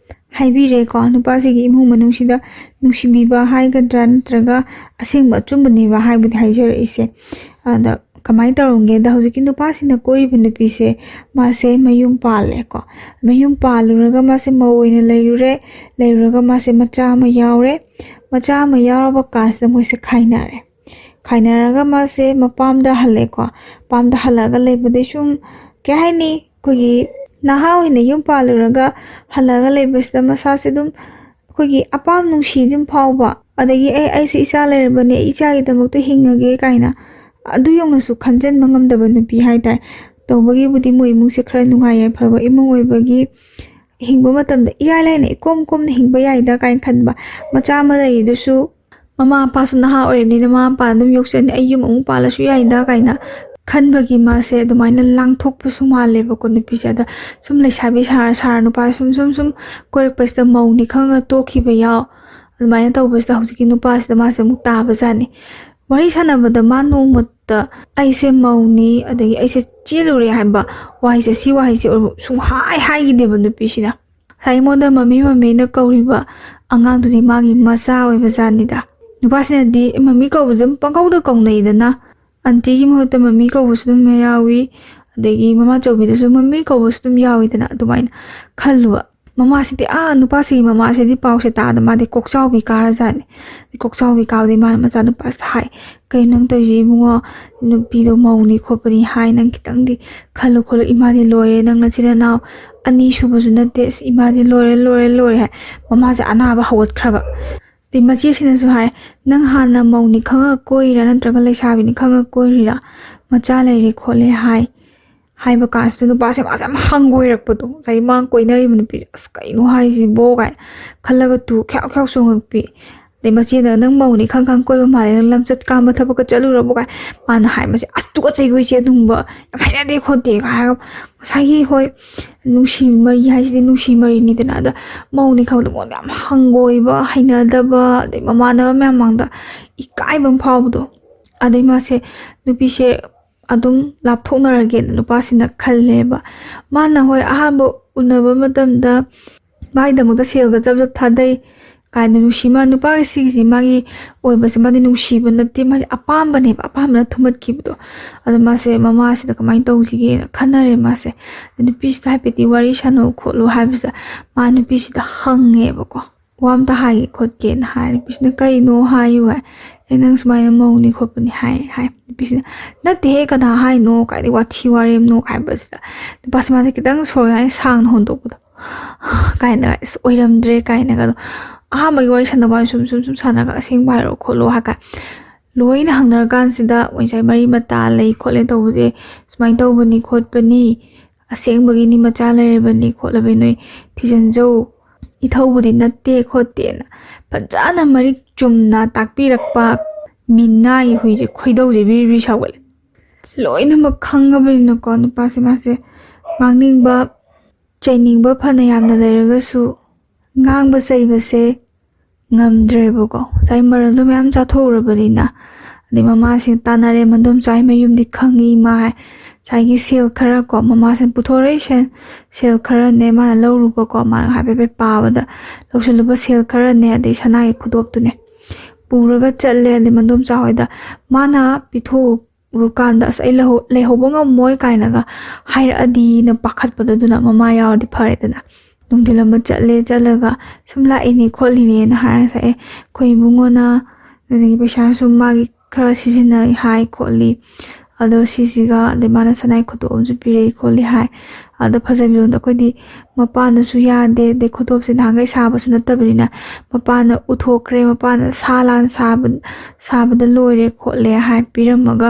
ꯍꯥꯏꯕꯤꯔꯦꯀꯣ, ꯅꯨꯄꯥꯁꯤꯒꯤ ꯏꯃꯨꯡ ꯃꯅꯨꯡꯁꯤꯗ ꯅꯨꯡꯁꯤꯕꯤꯕ ꯍꯥꯏꯒꯗ꯭ꯔꯥ ꯅꯠꯇ꯭ꯔꯒ ꯑꯁꯦꯡꯕ ꯑꯆꯨꯝꯕꯅꯦꯕ ꯍꯥꯏꯕꯨꯗꯤ ꯍꯥꯏꯖꯔꯛꯏꯁꯦ꯫ ꯑꯗ ꯀꯃꯥꯏꯅ ꯇꯧꯔꯝꯒꯦꯗ, ꯍꯧꯖꯤꯛꯀꯤ ꯅꯨꯄꯥꯁꯤꯅ ꯀꯣꯏꯔꯤꯕ ꯅꯨꯄꯤꯁꯦ, ꯃꯥꯁꯦ ꯃꯌꯨꯝ ꯄꯥꯜꯂꯦꯀꯣ꯫ ꯃꯌꯨꯝ ꯄꯥꯜꯂꯨꯔꯒ ꯃꯥꯁꯦ ꯃꯧ ꯑꯣꯏꯅ ꯂꯩꯔꯨꯔꯦ꯫ ꯂꯩꯔꯨꯔꯒ ꯃꯥꯁꯦ ꯃꯆꯥ ꯑꯃ ꯌꯥꯎꯔꯦ꯫ ꯃꯆꯥ ꯑꯃ ꯌꯥꯎꯔꯕ ꯀꯥꯟꯁꯤꯗ ꯃꯣꯏꯁꯦ ꯈꯥꯏꯅꯔꯦ꯫ ꯈꯥꯏꯅꯔꯒ ꯃꯥꯁꯦ ꯃꯄꯥꯝꯗ ꯍꯜꯂꯦꯀꯣ꯫ ꯃꯄꯥꯝꯗ ꯍꯜꯂꯛꯑꯒ ꯂꯩꯕꯗꯩ ꯁꯨꯝ, ꯀꯩ ꯍꯥꯏꯅꯤ, ꯑꯩꯈꯣꯏꯒꯤ ꯅꯍꯥ ꯑꯣꯏꯅ ꯌꯨꯝ ꯄꯥꯜꯂꯨꯔꯒ ꯍꯜꯂꯛꯑꯒ ꯂꯩꯕꯁꯤꯗ ꯃꯁꯥꯁꯦ ꯑꯗꯨꯝ ꯑꯩꯈꯣꯏꯒꯤ ꯑꯄꯥꯝ ꯅꯨꯡꯁꯤ ꯑꯗꯨꯝ ꯐꯥꯎꯕ, ꯑꯗꯒꯤ "ꯑꯩ, ꯑꯩꯁꯦ ꯏꯆꯥ ꯂꯩꯔꯕꯅꯦ, ꯑꯩ ꯏꯆꯥꯒꯤꯗꯃꯛꯇ ꯍꯤꯡꯉꯒꯦ" ꯀꯥꯏꯅ ꯑꯗꯨ ꯌꯧꯅꯁꯨ ꯈꯟꯖꯟꯕ ꯉꯝꯗꯕ ꯅꯨꯄꯤ ꯍꯥꯏꯇꯥꯔꯦ꯫ ꯇꯧꯕꯒꯤꯕꯨꯗꯤ ꯃꯣꯏ ꯏꯃꯨꯡꯁꯦ ꯈꯔ ꯅꯨꯡꯉꯥꯏ ꯌꯥꯏꯐꯕ ꯏꯃꯨꯡ ꯑꯣꯏꯕꯒꯤ ꯍꯤꯡꯕ ꯃꯇꯝꯗ ꯏꯔꯥꯏ ꯂꯥꯏꯅ ꯏꯀꯣꯝ ꯀꯣꯝꯅ ꯍꯤꯡꯕ ꯌꯥꯏꯗ ꯀꯥꯏꯅ ꯈꯟꯕ꯫ ꯃꯆꯥ ꯑꯃ ꯂꯩꯔꯤꯗꯨꯁꯨ ꯃꯃꯥ ꯃꯄꯥꯁꯨ ꯅꯍꯥ ꯑꯣꯏꯔꯤꯕꯅꯤꯅ ꯃꯃꯥ ꯃꯄꯥꯅ ꯑꯗꯨꯝ ꯌꯣꯛꯆꯅꯤ, "ꯑꯩ ꯌꯨꯝ ꯑꯃꯨꯛ ꯄꯥꯜꯂꯁꯨ ꯌꯥꯏꯗ" ꯀꯥꯏꯅ ꯈꯟꯕꯒꯤ ꯃꯥꯁꯦ ꯑꯗꯨꯃꯥꯏꯅ ꯂꯥꯡꯊꯣꯛꯄꯁꯨ ꯃꯥꯜꯂꯦꯕꯀꯣ ꯅꯨꯄꯤꯁꯦ꯫ ꯑꯗ ꯁꯨꯝ ꯂꯩꯁꯥꯕꯤ ꯁꯥꯔ ꯁꯥꯔ ꯅꯨꯄꯥ ꯁꯨꯝ ꯁꯨꯝ ꯁꯨꯝ ꯀꯣꯏꯔꯛꯄꯁꯤꯗ ꯃꯧꯅꯤ ꯈꯪꯉ ꯇꯣꯛꯈꯤꯕ ꯌꯥꯎ꯫ ꯑꯗꯨꯃꯥꯏꯅ ꯇꯧꯕꯁꯤꯗ ꯍꯧꯖꯤꯛꯀꯤ ꯅꯨꯄꯥꯁꯤꯗ ꯃꯥꯁꯦ ꯑꯃꯨꯛ ꯇꯥꯕꯖꯥꯠꯅꯤ꯫ ꯋꯥꯔꯤ ꯁꯥꯟꯅꯕꯗ ꯃꯥ ꯅꯣꯡꯃꯇ "ꯑꯩꯁꯦ ꯃꯧꯅꯤ" ꯑꯗꯒꯤ "ꯑꯩꯁꯦ ꯆꯦꯜꯂꯨꯔꯦ" ꯍꯥꯏꯕ ꯋꯥꯍꯩꯁꯦ, ꯁꯤ ꯋꯥꯍꯩꯁꯦ ꯑꯣꯏꯔꯕ ꯁꯨꯡꯍꯥꯏ ꯍꯥꯏꯈꯤꯗꯦꯕ ꯅꯨꯄꯤꯁꯤꯅ꯫ ꯉꯁꯥꯏ ꯑꯩꯉꯣꯟꯗ "ꯃꯃꯤ, ꯃꯃꯤꯅ" ꯀꯧꯔꯤꯕ ꯑꯉꯥꯡꯗꯨꯗꯤ ꯃꯥꯒꯤ ꯃꯆꯥ ꯑꯣꯏꯕ ꯖꯥꯠꯅꯤꯗ꯫ ꯅꯨꯄꯥꯁꯤꯅꯗꯤ "ꯃꯃꯤ" ꯀꯧꯕꯁꯦ ꯑꯗꯨꯝ ꯄꯪꯀꯧꯗ ꯀꯧꯅꯩꯗꯅ꯫ ꯑꯟꯇꯤꯒꯤ ꯃꯍꯨꯠꯇ "ꯃꯃꯤ" ꯀꯧꯕꯁꯨ ꯑꯗꯨꯝ ꯌꯥꯎꯏ, ꯑꯗꯒꯤ ꯃꯃꯥꯆꯧꯕꯤꯗꯁꯨ "ꯃꯃꯤ" ꯀꯧꯕꯁꯨ ꯑꯗꯨꯝ ꯌꯥꯎꯏꯗꯅ꯫ ꯑꯗꯨꯃꯥꯏꯅ ꯈꯜꯂꯨꯕ꯫ ꯃꯃꯥꯁꯤꯗꯤ, ꯑꯥ, ꯅꯨꯄꯥꯁꯤꯒꯤ ꯃꯃꯥꯁꯤꯗꯤ ꯄꯥꯎꯁꯦ ꯇꯥꯗ ꯃꯥꯗꯤ ꯀꯣꯛꯆꯥꯎꯕꯤ ꯀꯥꯔꯖꯥꯠꯅꯤ꯫ ꯀꯣꯛꯆꯥꯎꯕꯤ ꯀꯥꯕꯗꯤ ꯃꯥꯅ ꯃꯆꯥꯅꯨꯄꯥꯁꯤꯗ ꯍꯥꯏ, "ꯀꯩꯅꯣ ꯅꯪ ꯇꯧꯔꯤꯁꯤ ꯏꯕꯨꯡꯉꯣ? ꯅꯨꯄꯤꯗꯣ ꯃꯧꯅꯤ ꯈꯣꯠꯄꯅꯤ ꯍꯥꯏ, ꯅꯪ ꯈꯤꯇꯪꯗꯤ ꯈꯜꯂꯨ ꯈꯣꯠꯂꯨ, ꯏꯃꯥꯗꯤ ꯂꯣꯏꯔꯦ, ꯅꯪ ꯅꯆꯤꯟ ꯅꯅꯥꯎ ꯑꯅꯤ ꯁꯨꯕꯁꯨ ꯅꯠꯇꯦ, ꯑꯁ, ꯏꯃꯥꯗꯤ ꯂꯣꯏꯔꯦ, ꯂꯣꯏꯔꯦ, ꯂꯣꯏꯔꯦ" ꯍꯥꯏ꯫ ꯃꯃꯥꯁꯦ ꯑꯅꯥꯕ ꯍꯧꯒꯠꯈ꯭ꯔꯕ꯫ ꯑꯗꯩ ꯃꯆꯦꯁꯤꯅꯁꯨ ꯍꯥꯏ, "ꯅꯪ ꯍꯥꯟꯅ ꯃꯧꯅꯤ ꯈꯪꯉ ꯀꯣꯏꯔꯤꯔꯥ ꯅꯠꯇ꯭ꯔꯒ ꯂꯩꯁꯥꯕꯤꯅꯤ ꯈꯪꯉ ꯀꯣꯏꯔꯤꯔꯥ? ꯃꯆꯥ ꯂꯩꯔꯦ ꯈꯣꯠꯂꯦ" ꯍꯥꯏ꯫ ꯍꯥꯏꯕ ꯀꯥꯟꯁꯤꯗ ꯅꯨꯄꯥꯁꯦ ꯃꯥꯁꯦ ꯌꯥꯝ ꯍꯪꯒꯣꯏꯔꯛꯄꯗꯣ, ꯉꯁꯥꯏꯒꯤ ꯃꯥ ꯀꯣꯏꯅꯔꯤꯕ ꯅꯨꯄꯤꯁꯦ, "ꯑꯁ, ꯀꯩꯅꯣ ꯍꯥꯏꯁꯤꯕꯣ?" ꯀꯥꯏꯅ ꯈꯜꯂꯒ ꯇꯨ ꯈ꯭ꯌꯥꯎ ꯈ꯭ꯌꯥꯎ ꯆꯣꯡꯉꯛꯄꯤ꯫ ꯑꯗꯩ ꯃꯆꯦꯅ, "ꯅꯪ ꯃꯧꯅꯤ ꯈꯪ ꯈꯪ ꯀꯣꯏꯕ ꯃꯥꯜꯂꯦ, ꯅꯪ ꯂꯝꯆꯠ ꯀꯥꯝꯕ ꯊꯕꯛꯀ ꯆꯠꯂꯨꯔꯕꯣ?" ꯀꯥꯏ ꯃꯥꯅ ꯍꯥꯏꯕꯁꯦ, "ꯑꯁ, ꯇꯨꯀꯠꯆꯩꯀꯣ ꯏꯆꯦ, ꯑꯗꯨꯒꯨꯝꯕ ꯌꯥꯝ ꯍꯩꯅꯗꯦ ꯈꯣꯠꯇꯦ" ꯀꯥꯏ ꯍꯥꯏꯔꯒ, ꯉꯁꯥꯏꯒꯤ, ꯍꯣꯏ, ꯅꯨꯡꯁꯤ ꯃꯔꯤ ꯍꯥꯏꯁꯤꯗꯤ ꯅꯨꯡꯁꯤ ꯃꯔꯤꯅꯤꯗꯅ, ꯑꯗ ꯃꯧꯅꯤ ꯈꯪꯕꯗꯣ ꯃꯉꯣꯟꯗ ꯌꯥꯝ ꯍꯪꯒꯣꯏꯕ, ꯍꯩꯅꯗꯕ, ꯑꯗꯩ ꯃꯃꯥꯟꯅꯕ ꯃꯌꯥꯝ ꯃꯥꯡꯗ ꯏꯀꯥꯏꯕ ꯑꯃ ꯐꯥꯎꯕꯗꯣ꯫ ꯑꯗꯩ ꯃꯥꯁꯦ, ꯅꯨꯄꯤꯁꯦ ꯑꯗꯨꯝ ꯂꯥꯞꯊꯣꯛꯅꯔꯒꯦꯅ ꯅꯨꯄꯥꯁꯤꯅ ꯈꯜꯂꯦꯕ꯫ ꯃꯥꯅ, ꯍꯣꯏ, ꯑꯍꯥꯟꯕ ꯎꯅꯕ ꯃꯇꯝꯗ ꯃꯥꯒꯤꯗꯃꯛꯇ ꯁꯦꯜꯒ ꯖꯞ ꯖꯞ ꯊꯥꯗꯩ, ꯀꯥꯏꯅ ꯅꯨꯡꯁꯤ꯫ ꯃꯥ ꯅꯨꯄꯥꯒꯤ ꯁꯤꯒꯤꯁꯤ ꯃꯥꯒꯤ ꯑꯣꯏꯕꯁꯦ ꯃꯥꯗꯤ ꯅꯨꯡꯁꯤꯕ ꯅꯠꯇꯦ, ꯃꯥꯁꯦ ꯑꯄꯥꯝꯕꯅꯦꯕ, ꯑꯄꯥꯝꯕꯅ ꯊꯨꯝꯍꯠꯈꯤꯕꯗꯣ꯫ ꯑꯗꯣ ꯃꯥꯁꯦ ꯃꯃꯥꯁꯤꯗ ꯀꯃꯥꯏꯅ ꯇꯧꯁꯤꯒꯦꯅ ꯈꯟꯅꯔꯦ ꯃꯥꯁꯦ꯫ ꯑꯗ ꯅꯨꯄꯤꯁꯤꯗ ꯍꯥꯏꯐꯦꯠꯇꯤ ꯋꯥꯔꯤ ꯁꯥꯟꯅꯧ ꯈꯣꯠꯂꯨ ꯍꯥꯏꯕꯁꯤꯗ ꯃꯥ ꯅꯨꯄꯤꯁꯤꯗ ꯍꯪꯉꯦꯕꯀꯣ, "ꯋꯥ ꯑꯝꯇ ꯍꯥꯏꯒꯦ ꯈꯣꯠꯀꯦꯅ" ꯍꯥꯏ꯫ ꯅꯨꯄꯤꯁꯤꯅ "ꯀꯩꯅꯣ?" ꯍꯥꯏꯌꯨ ꯍꯥꯏ꯫ "ꯑꯦ, ꯅꯪ ꯁꯨꯃꯥꯏꯅ ꯃꯧꯅꯤ ꯈꯣꯠꯄꯅꯤ" ꯍꯥꯏ ꯍꯥꯏ꯫ ꯅꯨꯄꯤꯁꯤꯅ "ꯅꯠꯇꯦꯍꯦ, ꯀꯅꯥ ꯍꯥꯏꯅꯣ? ꯀꯥꯏꯗꯩ ꯋꯥꯊꯤ ꯋꯥꯔꯦꯝꯅꯣ?" ꯍꯥꯏꯕꯁꯤꯗ ꯅꯨꯄꯥꯁꯤ ꯃꯥꯁꯦ ꯈꯤꯇꯪ ꯁꯣꯔ ꯍꯥꯏꯅ ꯁꯥꯡꯅ ꯍꯣꯟꯗꯣꯛꯄꯗꯣ, ꯀꯥꯏꯅ, "ꯑꯁ, ꯑꯣꯏꯔꯝꯗ꯭ꯔꯦ" ꯀꯥꯏꯅꯒ꯫ ꯑꯗꯣ ꯑꯍꯥꯟꯕꯒꯤ ꯋꯥꯔꯤ ꯁꯥꯟꯅꯕ ꯁꯨꯝ ꯁꯨꯝ ꯁꯨꯝ ꯁꯥꯟꯅꯔꯒ "ꯑꯁꯦꯡꯕ ꯍꯥꯏꯔꯣ ꯈꯣꯠꯂꯣ" ꯍꯥꯏ ꯀꯥꯏ ꯂꯣꯏꯅ ꯍꯪꯅꯔꯀꯥꯟꯁꯤꯗ, ꯃꯣꯏ ꯉꯁꯥꯏ ꯃꯔꯤ ꯃꯇꯥ ꯂꯩ ꯈꯣꯠꯂꯦ ꯇꯧꯕꯁꯦ ꯁꯨꯃꯥꯏꯅ ꯇꯧꯕꯅꯤ ꯈꯣꯠꯄꯅꯤ, ꯑꯁꯦꯡꯕꯒꯤꯅꯤ, ꯃꯆꯥ ꯂꯩꯔꯕꯅꯤ ꯈꯣꯠꯂꯕꯅꯤ, ꯅꯣꯏ ꯊꯤꯖꯤꯟꯖꯧ, ꯏꯊꯧꯕꯨꯗꯤ ꯅꯠꯇꯦ ꯈꯣꯠꯇꯦꯅ ꯐꯖꯅ ꯃꯔꯤꯛ ꯆꯨꯝꯅ ꯇꯥꯛꯄꯤꯔꯛꯄ ꯃꯤꯅꯥꯏ ꯍꯨꯏꯁꯦ ꯈꯣꯏꯗꯧꯁꯦ ꯕꯤꯔꯤ ꯕꯤꯔꯤ ꯁꯥꯎꯒꯠꯂꯦ꯫ ꯂꯣꯏꯅꯃꯛ ꯈꯪꯉꯕꯅꯤꯅꯀꯣ ꯅꯨꯄꯥꯁꯦ ꯃꯥꯁꯦ ꯉꯥꯡꯅꯤꯡꯕ ꯆꯩꯅꯤꯡꯕ ꯐꯅ ꯌꯥꯝꯅ ꯂꯩꯔꯒꯁꯨ ꯉꯥꯡꯕ ꯆꯩꯕꯁꯦ ꯉꯝꯗ꯭ꯔꯦꯕꯀꯣ꯫ ꯉꯁꯥꯏ ꯃꯔꯜꯗꯣ ꯃꯌꯥꯝ ꯆꯥꯊꯣꯛꯎꯔꯕꯅꯤꯅ꯫ ꯑꯗꯩ ꯃꯃꯥꯁꯤꯡ ꯇꯥꯟꯅꯔꯦ, "ꯃꯗꯣꯝꯆꯥ ꯍꯣꯏ ꯃꯌꯨꯝꯗꯤ ꯈꯪꯉꯤ ꯏꯃꯥ" ꯍꯥꯏ꯫ ꯉꯁꯥꯏꯒꯤ ꯁꯦꯜ ꯈꯔ ꯀꯣ, ꯃꯃꯥꯁꯤꯅ ꯄꯨꯊꯣꯔꯛꯏ ꯁꯦꯜ, ꯁꯦꯜ ꯈꯔꯅꯦ ꯃꯥꯅ ꯂꯧꯔꯨꯕꯀꯣ, ꯃꯥꯅ ꯍꯥꯏꯐꯦꯠ ꯍꯥꯏꯐꯦꯠ ꯄꯥꯕꯗ ꯂꯧꯁꯤꯜꯂꯨꯕ ꯁꯦꯜ ꯈꯔꯅꯦ, ꯑꯗꯩ ꯁꯅꯥꯒꯤ ꯈꯨꯗꯣꯞꯇꯨꯅꯦ ꯄꯨꯔꯒ ꯆꯠꯂꯦ꯫ ꯑꯗꯩ ꯃꯗꯣꯝꯆꯥ ꯍꯣꯏꯗ ꯃꯥꯅ ꯄꯤꯊꯣꯛꯎꯔꯀꯥꯟꯗ "ꯑꯁ, ꯑꯩ ꯂꯩꯍꯧ-, ꯂꯩꯍꯧꯕ ꯉꯝꯃꯣꯏ" ꯀꯥꯏꯅꯒ ꯍꯥꯏꯔꯛꯑꯗꯤꯅ ꯄꯥꯈꯠꯄꯗꯣ, ꯑꯗꯨꯅ ꯃꯃꯥ ꯌꯥꯎꯔꯗꯤ ꯐꯔꯦꯗꯅ꯫ ꯅꯨꯡꯊꯤꯜ ꯑꯃ ꯆꯠꯂꯦ, ꯆꯠꯂꯒ "ꯁꯨꯝ ꯂꯥꯛꯏꯅꯦ ꯈꯣꯠꯂꯤꯅꯦꯅ" ꯍꯥꯏꯔꯒ ꯉꯁꯥꯏ, "ꯑꯦ, ꯑꯩꯈꯣꯏ ꯏꯕꯨꯡꯉꯣꯅ ꯑꯗꯒꯤ ꯄꯩꯁꯥ ꯁꯨꯝ ꯃꯥꯒꯤ ꯈꯔ ꯁꯤꯖꯤꯟꯅꯩ ꯍꯥꯏ ꯈꯣꯠꯂꯤ, ꯑꯗꯣ ꯁꯤꯁꯤꯒ ꯑꯗꯩ ꯃꯥꯅ ꯁꯅꯥꯏ ꯈꯨꯗꯣꯞ ꯑꯃꯁꯨ ꯄꯤꯔꯛꯏ ꯈꯣꯠꯂꯤ" ꯍꯥꯏ꯫ ꯑꯗꯣ ꯐꯖꯕꯤꯔꯣꯟꯗꯣ ꯑꯩꯈꯣꯏꯗꯤ ꯃꯄꯥꯅꯁꯨ ꯌꯥꯗꯦ, ꯑꯗꯩ ꯈꯨꯗꯣꯞꯁꯦ ꯅꯍꯥꯟꯈꯩ ꯁꯥꯕꯁꯨ ꯅꯠꯇꯕꯅꯤꯅ ꯃꯄꯥꯅ ꯎꯊꯣꯛꯈ꯭ꯔꯦ, ꯃꯄꯥꯅ ꯁꯥ ꯂꯥꯟ ꯁꯥꯕ, ꯁꯥꯕꯗ ꯂꯣꯏꯔꯦ ꯈꯣꯠꯂꯦ ꯍꯥꯏ ꯄꯤꯔꯝꯃꯒ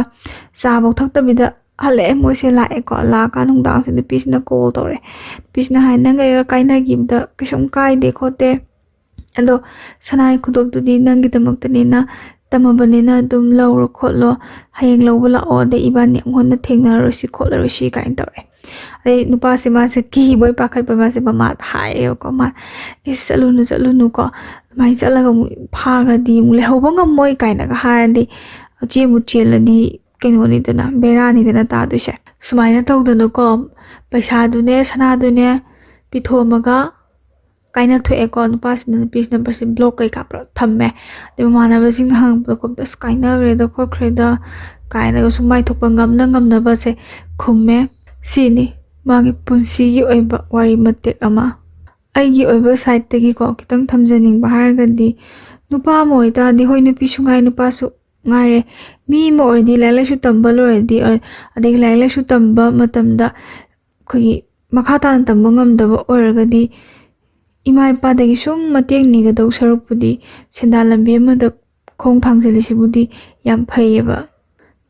ꯆꯥꯐꯧ ꯊꯛꯇꯕꯤꯗ ꯍꯜꯂꯛꯑꯦ꯫ ꯃꯣꯏꯁꯦ ꯂꯥꯛꯑꯦꯀꯣ, ꯂꯥꯛꯑꯀꯥꯟ ꯅꯨꯡꯗꯥꯡꯁꯦ ꯅꯨꯄꯤꯁꯤꯅ ꯀꯣꯜ ꯇꯧꯔꯦ꯫ ꯅꯨꯄꯤꯁꯤꯅ ꯍꯥꯏ, "ꯅꯪꯒ ꯑꯩꯒ ꯀꯥꯏꯅꯈꯤꯕꯗ ꯀꯩꯁꯨꯝ ꯀꯥꯏꯗꯦ ꯈꯣꯠꯇꯦ, ꯑꯗꯣ ꯁꯅꯥꯒꯤ ꯈꯨꯗꯣꯞꯇꯨꯗꯤ ꯅꯪꯒꯤꯗꯃꯛꯇꯅꯤꯅ, ꯇꯝꯃꯕꯅꯤꯅ ꯑꯗꯨꯝ ꯂꯧꯔꯣ ꯈꯣꯠꯂꯣ, ꯍꯌꯦꯡ ꯂꯧꯕ ꯂꯥꯛꯑꯣ, ꯑꯗꯩ ꯏꯕꯥꯅꯤ ꯑꯃꯨꯛ ꯍꯟꯅ ꯊꯦꯡꯅꯔꯔꯣꯏꯁꯤ ꯈꯣꯠꯂꯔꯣꯏꯁꯤ" ꯀꯥꯏꯅ ꯇꯧꯔꯦ꯫ ꯑꯗꯩ ꯅꯨꯄꯥꯁꯦ ꯃꯥꯁꯦ ꯀꯤꯕꯣꯏ ꯄꯥꯈꯠꯄꯣꯏ ꯃꯥꯁꯦ ꯃꯃꯥꯗ ꯍꯥꯏꯔꯦꯕꯀꯣ, ꯃꯥ, "ꯏꯁ, ꯆꯠꯂꯨꯅꯨ, ꯆꯠꯂꯨꯅꯨꯀꯣ, ꯑꯗꯨꯃꯥꯏꯅ ꯆꯠꯂꯒ ꯑꯃꯨꯛ ꯐꯥꯈ꯭ꯔꯗꯤ ꯑꯃꯨꯛ ꯂꯩꯍꯧꯕ ꯉꯝꯃꯣꯏ" ꯀꯥꯏꯅꯒ ꯍꯥꯏꯔꯗꯤ, ꯆꯦꯟꯕꯨ ꯆꯦꯜꯂꯗꯤ ꯀꯩꯅꯣꯅꯤꯗꯅ, ꯕꯦꯔꯥꯅꯤꯗꯅ ꯇꯥꯗꯣꯏꯁꯦ꯫ ꯁꯨꯃꯥꯏꯅ ꯇꯧꯗꯅꯀꯣ, ꯄꯩꯁꯥꯗꯨꯅꯦ ꯁꯅꯥꯗꯨꯅꯦ ꯄꯤꯊꯣꯛꯑꯝꯃꯒ ꯀꯥꯏꯅ ꯊꯣꯛꯑꯦꯀꯣ꯫ ꯅꯨꯄꯥꯁꯤꯅ, ꯅꯨꯄꯤꯁꯤꯅ ꯅꯝꯕꯔꯁꯦ ꯕ꯭ꯂꯣꯛ ꯀꯩꯀꯥ ꯄꯨꯂꯞ ꯊꯝꯃꯦ꯫ ꯑꯗꯩ ꯃꯃꯥꯟꯅꯕꯁꯤꯡꯅ ꯍꯪꯉꯛꯄꯗ ꯈꯣꯠꯄꯗ, "ꯑꯁ, ꯀꯥꯏꯅꯈ꯭ꯔꯦꯗ ꯈꯣꯠꯈ꯭ꯔꯦꯗ" ꯀꯥꯏꯅꯒ ꯁꯨꯝ ꯃꯥꯏ ꯊꯣꯛꯄ ꯉꯝꯅ ꯉꯝꯅꯕꯁꯦ ꯈꯨꯝꯃꯦ꯫ ꯁꯤꯅꯤ ꯃꯥꯒꯤ ꯄꯨꯟꯁꯤꯒꯤ ꯑꯣꯏꯕ ꯋꯥꯔꯤ ꯃꯇꯦꯛ ꯑꯃ꯫ ꯑꯩꯒꯤ ꯑꯣꯏꯕ ꯁꯥꯏꯠꯇꯒꯤꯀꯣ ꯈꯤꯇꯪ ꯊꯝꯖꯅꯤꯡꯕ ꯍꯥꯏꯔꯒꯗꯤ, ꯅꯨꯄꯥ ꯑꯃ ꯑꯣꯏꯇꯥꯔꯗꯤ, ꯍꯣꯏ, ꯅꯨꯄꯤꯁꯨ ꯉꯥꯏ, ꯅꯨꯄꯥꯁꯨ ꯉꯥꯏꯔꯦ, ꯃꯤ ꯑꯃ ꯑꯣꯏꯔꯗꯤ, ꯂꯥꯏꯔꯤꯛ ꯂꯥꯏꯁꯨ ꯇꯝꯕ ꯂꯣꯏꯔꯗꯤ, ꯑ-, ꯑꯗꯒꯤ ꯂꯥꯏꯔꯤꯛ ꯂꯥꯏꯁꯨ ꯇꯝꯕ ꯃꯇꯝꯗ ꯑꯩꯈꯣꯏꯒꯤ ꯃꯈꯥ ꯇꯥꯅ ꯇꯝꯕ ꯉꯝꯗꯕ ꯑꯣꯏꯔꯒꯗꯤ, ꯏꯃꯥ ꯏꯄꯥꯗꯒꯤ ꯁꯨꯝ ꯃꯇꯦꯡ ꯅꯤꯒꯗꯧ ꯁꯔꯨꯛꯄꯨꯗꯤ, ꯁꯦꯟꯗꯥꯟ ꯂꯝꯕꯤ ꯑꯃꯗ ꯈꯣꯡ ꯊꯥꯡꯖꯤꯜꯂꯤꯁꯤꯕꯨꯗꯤ ꯌꯥꯝ ꯐꯩꯌꯦꯕ꯫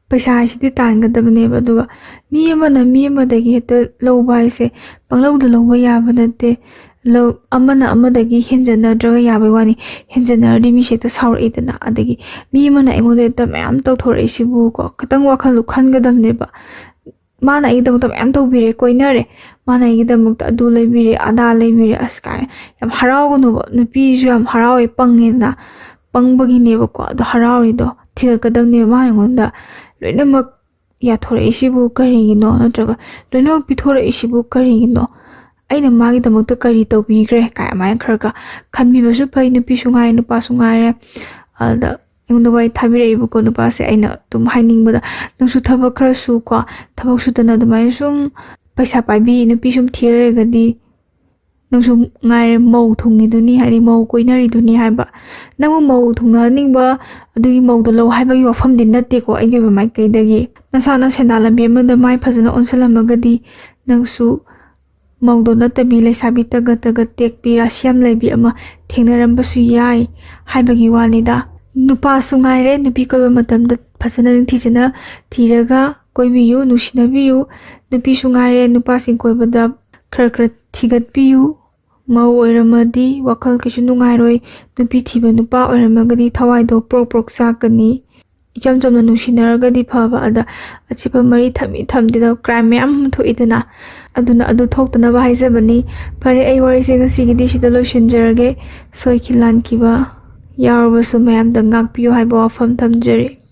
ꯄꯩꯁꯥ ꯍꯥꯏꯁꯤꯗꯤ ꯇꯥꯟꯒꯗꯕꯅꯦꯕ꯫ ꯑꯗꯨꯒ ꯃꯤ ꯑꯃꯅ ꯃꯤ ꯑꯃꯗꯒꯤ ꯍꯦꯛꯇ ꯂꯧꯕ ꯍꯥꯏꯁꯦ ꯄꯪꯂꯧꯗ ꯂꯧꯕ ꯌꯥꯕ ꯅꯠꯇꯦ꯫ ꯂꯧ-, ꯑꯃꯅ ꯑꯃꯗꯒꯤ ꯍꯦꯟꯖꯟꯅꯗ꯭ꯔꯒ ꯌꯥꯕꯩ ꯋꯥꯅꯤ꯫ ꯍꯦꯟꯖꯟꯅꯔꯗꯤ ꯃꯤꯁꯦ ꯍꯦꯛꯇ ꯁꯥꯎꯔꯛꯏꯗꯅ꯫ ꯑꯗꯒꯤ ꯃꯤ ꯑꯃꯅ ꯑꯩꯉꯣꯟꯗ ꯍꯦꯛꯇ ꯃꯌꯥꯝ ꯇꯧꯊꯣꯔꯛꯏꯁꯤꯕꯨꯀꯣ, ꯈꯤꯇꯪ ꯋꯥꯈꯜꯗꯣ ꯈꯟꯒꯗꯕꯅꯦꯕ꯫ ꯃꯥꯅ ꯑꯩꯒꯤꯗꯃꯛꯇ ꯃꯌꯥꯝ ꯇꯧꯕꯤꯔꯦ, ꯀꯣꯏꯅꯔꯦ, ꯃꯥꯅ ꯑꯩꯒꯤꯗꯃꯛꯇ ꯑꯗꯨ ꯂꯩꯕꯤꯔꯦ, ꯑꯗꯥ ꯂꯩꯕꯤꯔꯦ, ꯑꯁ, ꯀꯥꯏꯅ ꯌꯥꯝ ꯍꯔꯥꯎꯒꯅꯨꯕ꯫ ꯅꯨꯄꯤꯁꯨ ꯌꯥꯝ ꯍꯔꯥꯎꯋꯦ, ꯄꯪꯉꯦꯗꯅ, ꯄꯪꯕꯒꯤꯅꯦꯕꯀꯣ꯫ ꯑꯗꯣ ꯍꯔꯥꯎꯔꯤꯗꯣ ꯊꯤꯒꯠꯀꯗꯕꯅꯦꯕ꯫ ꯃꯥꯅ ꯑꯩꯉꯣꯟꯗ ꯂꯣꯏꯅꯃꯛ ꯌꯥꯊꯣꯔꯛꯏꯁꯤꯕꯨ ꯀꯔꯤꯒꯤꯅꯣ? ꯅꯠꯇ꯭ꯔꯒ ꯂꯣꯏꯅꯃꯛ ꯄꯤꯊꯣꯔꯛꯏꯁꯤꯕꯨ ꯀꯔꯤꯒꯤꯅꯣ? ꯑꯩꯅ ꯃꯥꯒꯤꯗꯃꯛꯇ ꯀꯔꯤ ꯇꯧꯕꯤꯈ꯭ꯔꯦ? ꯀꯥꯏ ꯑꯗꯨꯃꯥꯏꯅ ꯈꯔ ꯈꯔ ꯈꯟꯕꯤꯕꯁꯨ ꯐꯩ, ꯅꯨꯄꯤꯁꯨ ꯉꯥꯏꯔꯦ, ꯅꯨꯄꯥꯁꯨ ꯉꯥꯏꯔꯦ꯫ ꯑꯗ ꯑꯩꯉꯣꯟꯗ ꯋꯥꯔꯤ ꯊꯥꯕꯤꯔꯛꯏꯕꯀꯣ ꯅꯨꯄꯥꯁꯦ꯫ ꯑꯩꯅ ꯑꯗꯨꯝ ꯍꯥꯏꯅꯤꯡꯕꯗ, ꯅꯪꯁꯨ ꯊꯕꯛ ꯈꯔ ꯁꯨꯀꯣ, ꯊꯕꯛ ꯁꯨꯗꯅ ꯑꯗꯨꯃꯥꯏꯅ ꯁꯨꯝ ꯄꯩꯁꯥ ꯄꯥꯏꯕꯤ ꯅꯨꯄꯤ ꯁꯨꯝ ꯊꯤꯔ ꯂꯩꯔꯒꯗꯤ, ꯅꯪꯁꯨ ꯉꯥꯏꯔꯦ, ꯃꯧ ꯊꯨꯡꯉꯤꯗꯨꯅꯤ, ꯍꯥꯏꯗꯤ ꯃꯧ ꯀꯣꯏꯅꯔꯤꯗꯨꯅꯤ ꯍꯥꯏꯕ꯫ ꯅꯪꯕꯨ ꯃꯧ ꯊꯨꯡꯅꯍꯟꯅꯤꯡꯕ, ꯑꯗꯨꯒꯤ ꯃꯧꯗꯣ ꯂꯧ ꯍꯥꯏꯕꯒꯤ ꯋꯥꯐꯝꯗꯤ ꯅꯠꯇꯦꯀꯣ ꯑꯩꯒꯤ ꯑꯣꯏꯕ ꯃꯥꯏꯀꯩꯗꯒꯤ꯫ ꯅꯁꯥꯅ ꯁꯦꯟꯗꯥꯟ ꯂꯝꯕꯤ ꯑꯃꯗ ꯃꯥꯏ ꯐꯖꯅ ꯑꯣꯟꯁꯤꯜꯂꯝꯃꯒꯗꯤ, ꯅꯪꯁꯨ ꯃꯧꯗꯣ ꯅꯠꯇꯕꯤ ꯂꯩꯁꯥꯕꯤ ꯇꯒꯠ ꯇꯒꯠ ꯇꯦꯛꯄꯤ ꯔꯥꯁꯤ ꯌꯥꯝ ꯂꯩꯕꯤ ꯑꯃ ꯊꯦꯡꯅꯔꯝꯕꯁꯨ ꯌꯥꯏ ꯍꯥꯏꯕꯒꯤ ꯋꯥꯅꯤꯗ꯫ ꯅꯨꯄꯥꯁꯨ ꯉꯥꯏꯔꯦ, ꯅꯨꯄꯤ ꯀꯣꯏꯕ ꯃꯇꯝꯗ ꯐꯖꯅ ꯅꯤꯡꯊꯤꯖꯅ ꯊꯤꯔꯒ ꯀꯣꯏꯕꯤꯌꯨ, ꯅꯨꯡꯁꯤꯅꯕꯤꯌꯨ꯫ ꯅꯨꯄꯤꯁꯨ ꯉꯥꯏꯔꯦ, ꯅꯨꯄꯥꯁꯤꯡ ꯀꯣꯏꯕꯗ ꯈꯔ ꯈꯔ ꯊꯤꯒꯠꯄꯤꯌꯨ꯫ ꯃꯧ ꯑꯣꯏꯔꯝꯃꯗꯤ ꯋꯥꯈꯜ ꯀꯩꯁꯨ ꯅꯨꯡꯉꯥꯏꯔꯣꯏ, ꯅꯨꯄꯤ ꯊꯤꯕ ꯅꯨꯄꯥ ꯑꯣꯏꯔꯝꯃꯒꯗꯤ ꯊꯋꯥꯏꯗꯣ ꯄ꯭ꯔꯣꯛ ꯄ꯭ꯔꯣꯛ ꯆꯥꯛꯀꯅꯤ꯫ ꯏꯆꯝ ꯆꯝꯅ ꯅꯨꯡꯁꯤꯅꯔꯒꯗꯤ ꯐꯕ, ꯑꯗ ꯑꯆꯦꯠꯄ ꯃꯔꯤ ꯊꯝꯃꯤ ꯊꯝꯗꯦꯗ ꯀ꯭ꯔꯥꯏꯝ ꯃꯌꯥꯝ ꯑꯃ ꯊꯣꯛꯏꯗꯅ꯫ ꯑꯗꯨꯅ ꯑꯗꯨ ꯊꯣꯛꯇꯅꯕ ꯍꯥꯏꯖꯕꯅꯤ꯫ ꯐꯔꯦ, ꯑꯩ ꯋꯥꯔꯤꯁꯦ ꯉꯁꯤꯒꯤꯗꯤ ꯁꯤꯗ ꯂꯣꯏꯁꯤꯟꯖꯔꯒꯦ꯫ ꯁꯣꯏꯈꯤ ꯂꯥꯟꯈꯤꯕ ꯌꯥꯎꯔꯕꯁꯨ ꯃꯌꯥꯝꯗ ꯉꯥꯛꯄꯤꯌꯨ ꯍꯥꯏꯕ ꯋꯥꯐꯝ ꯊꯝꯖꯔꯤ꯫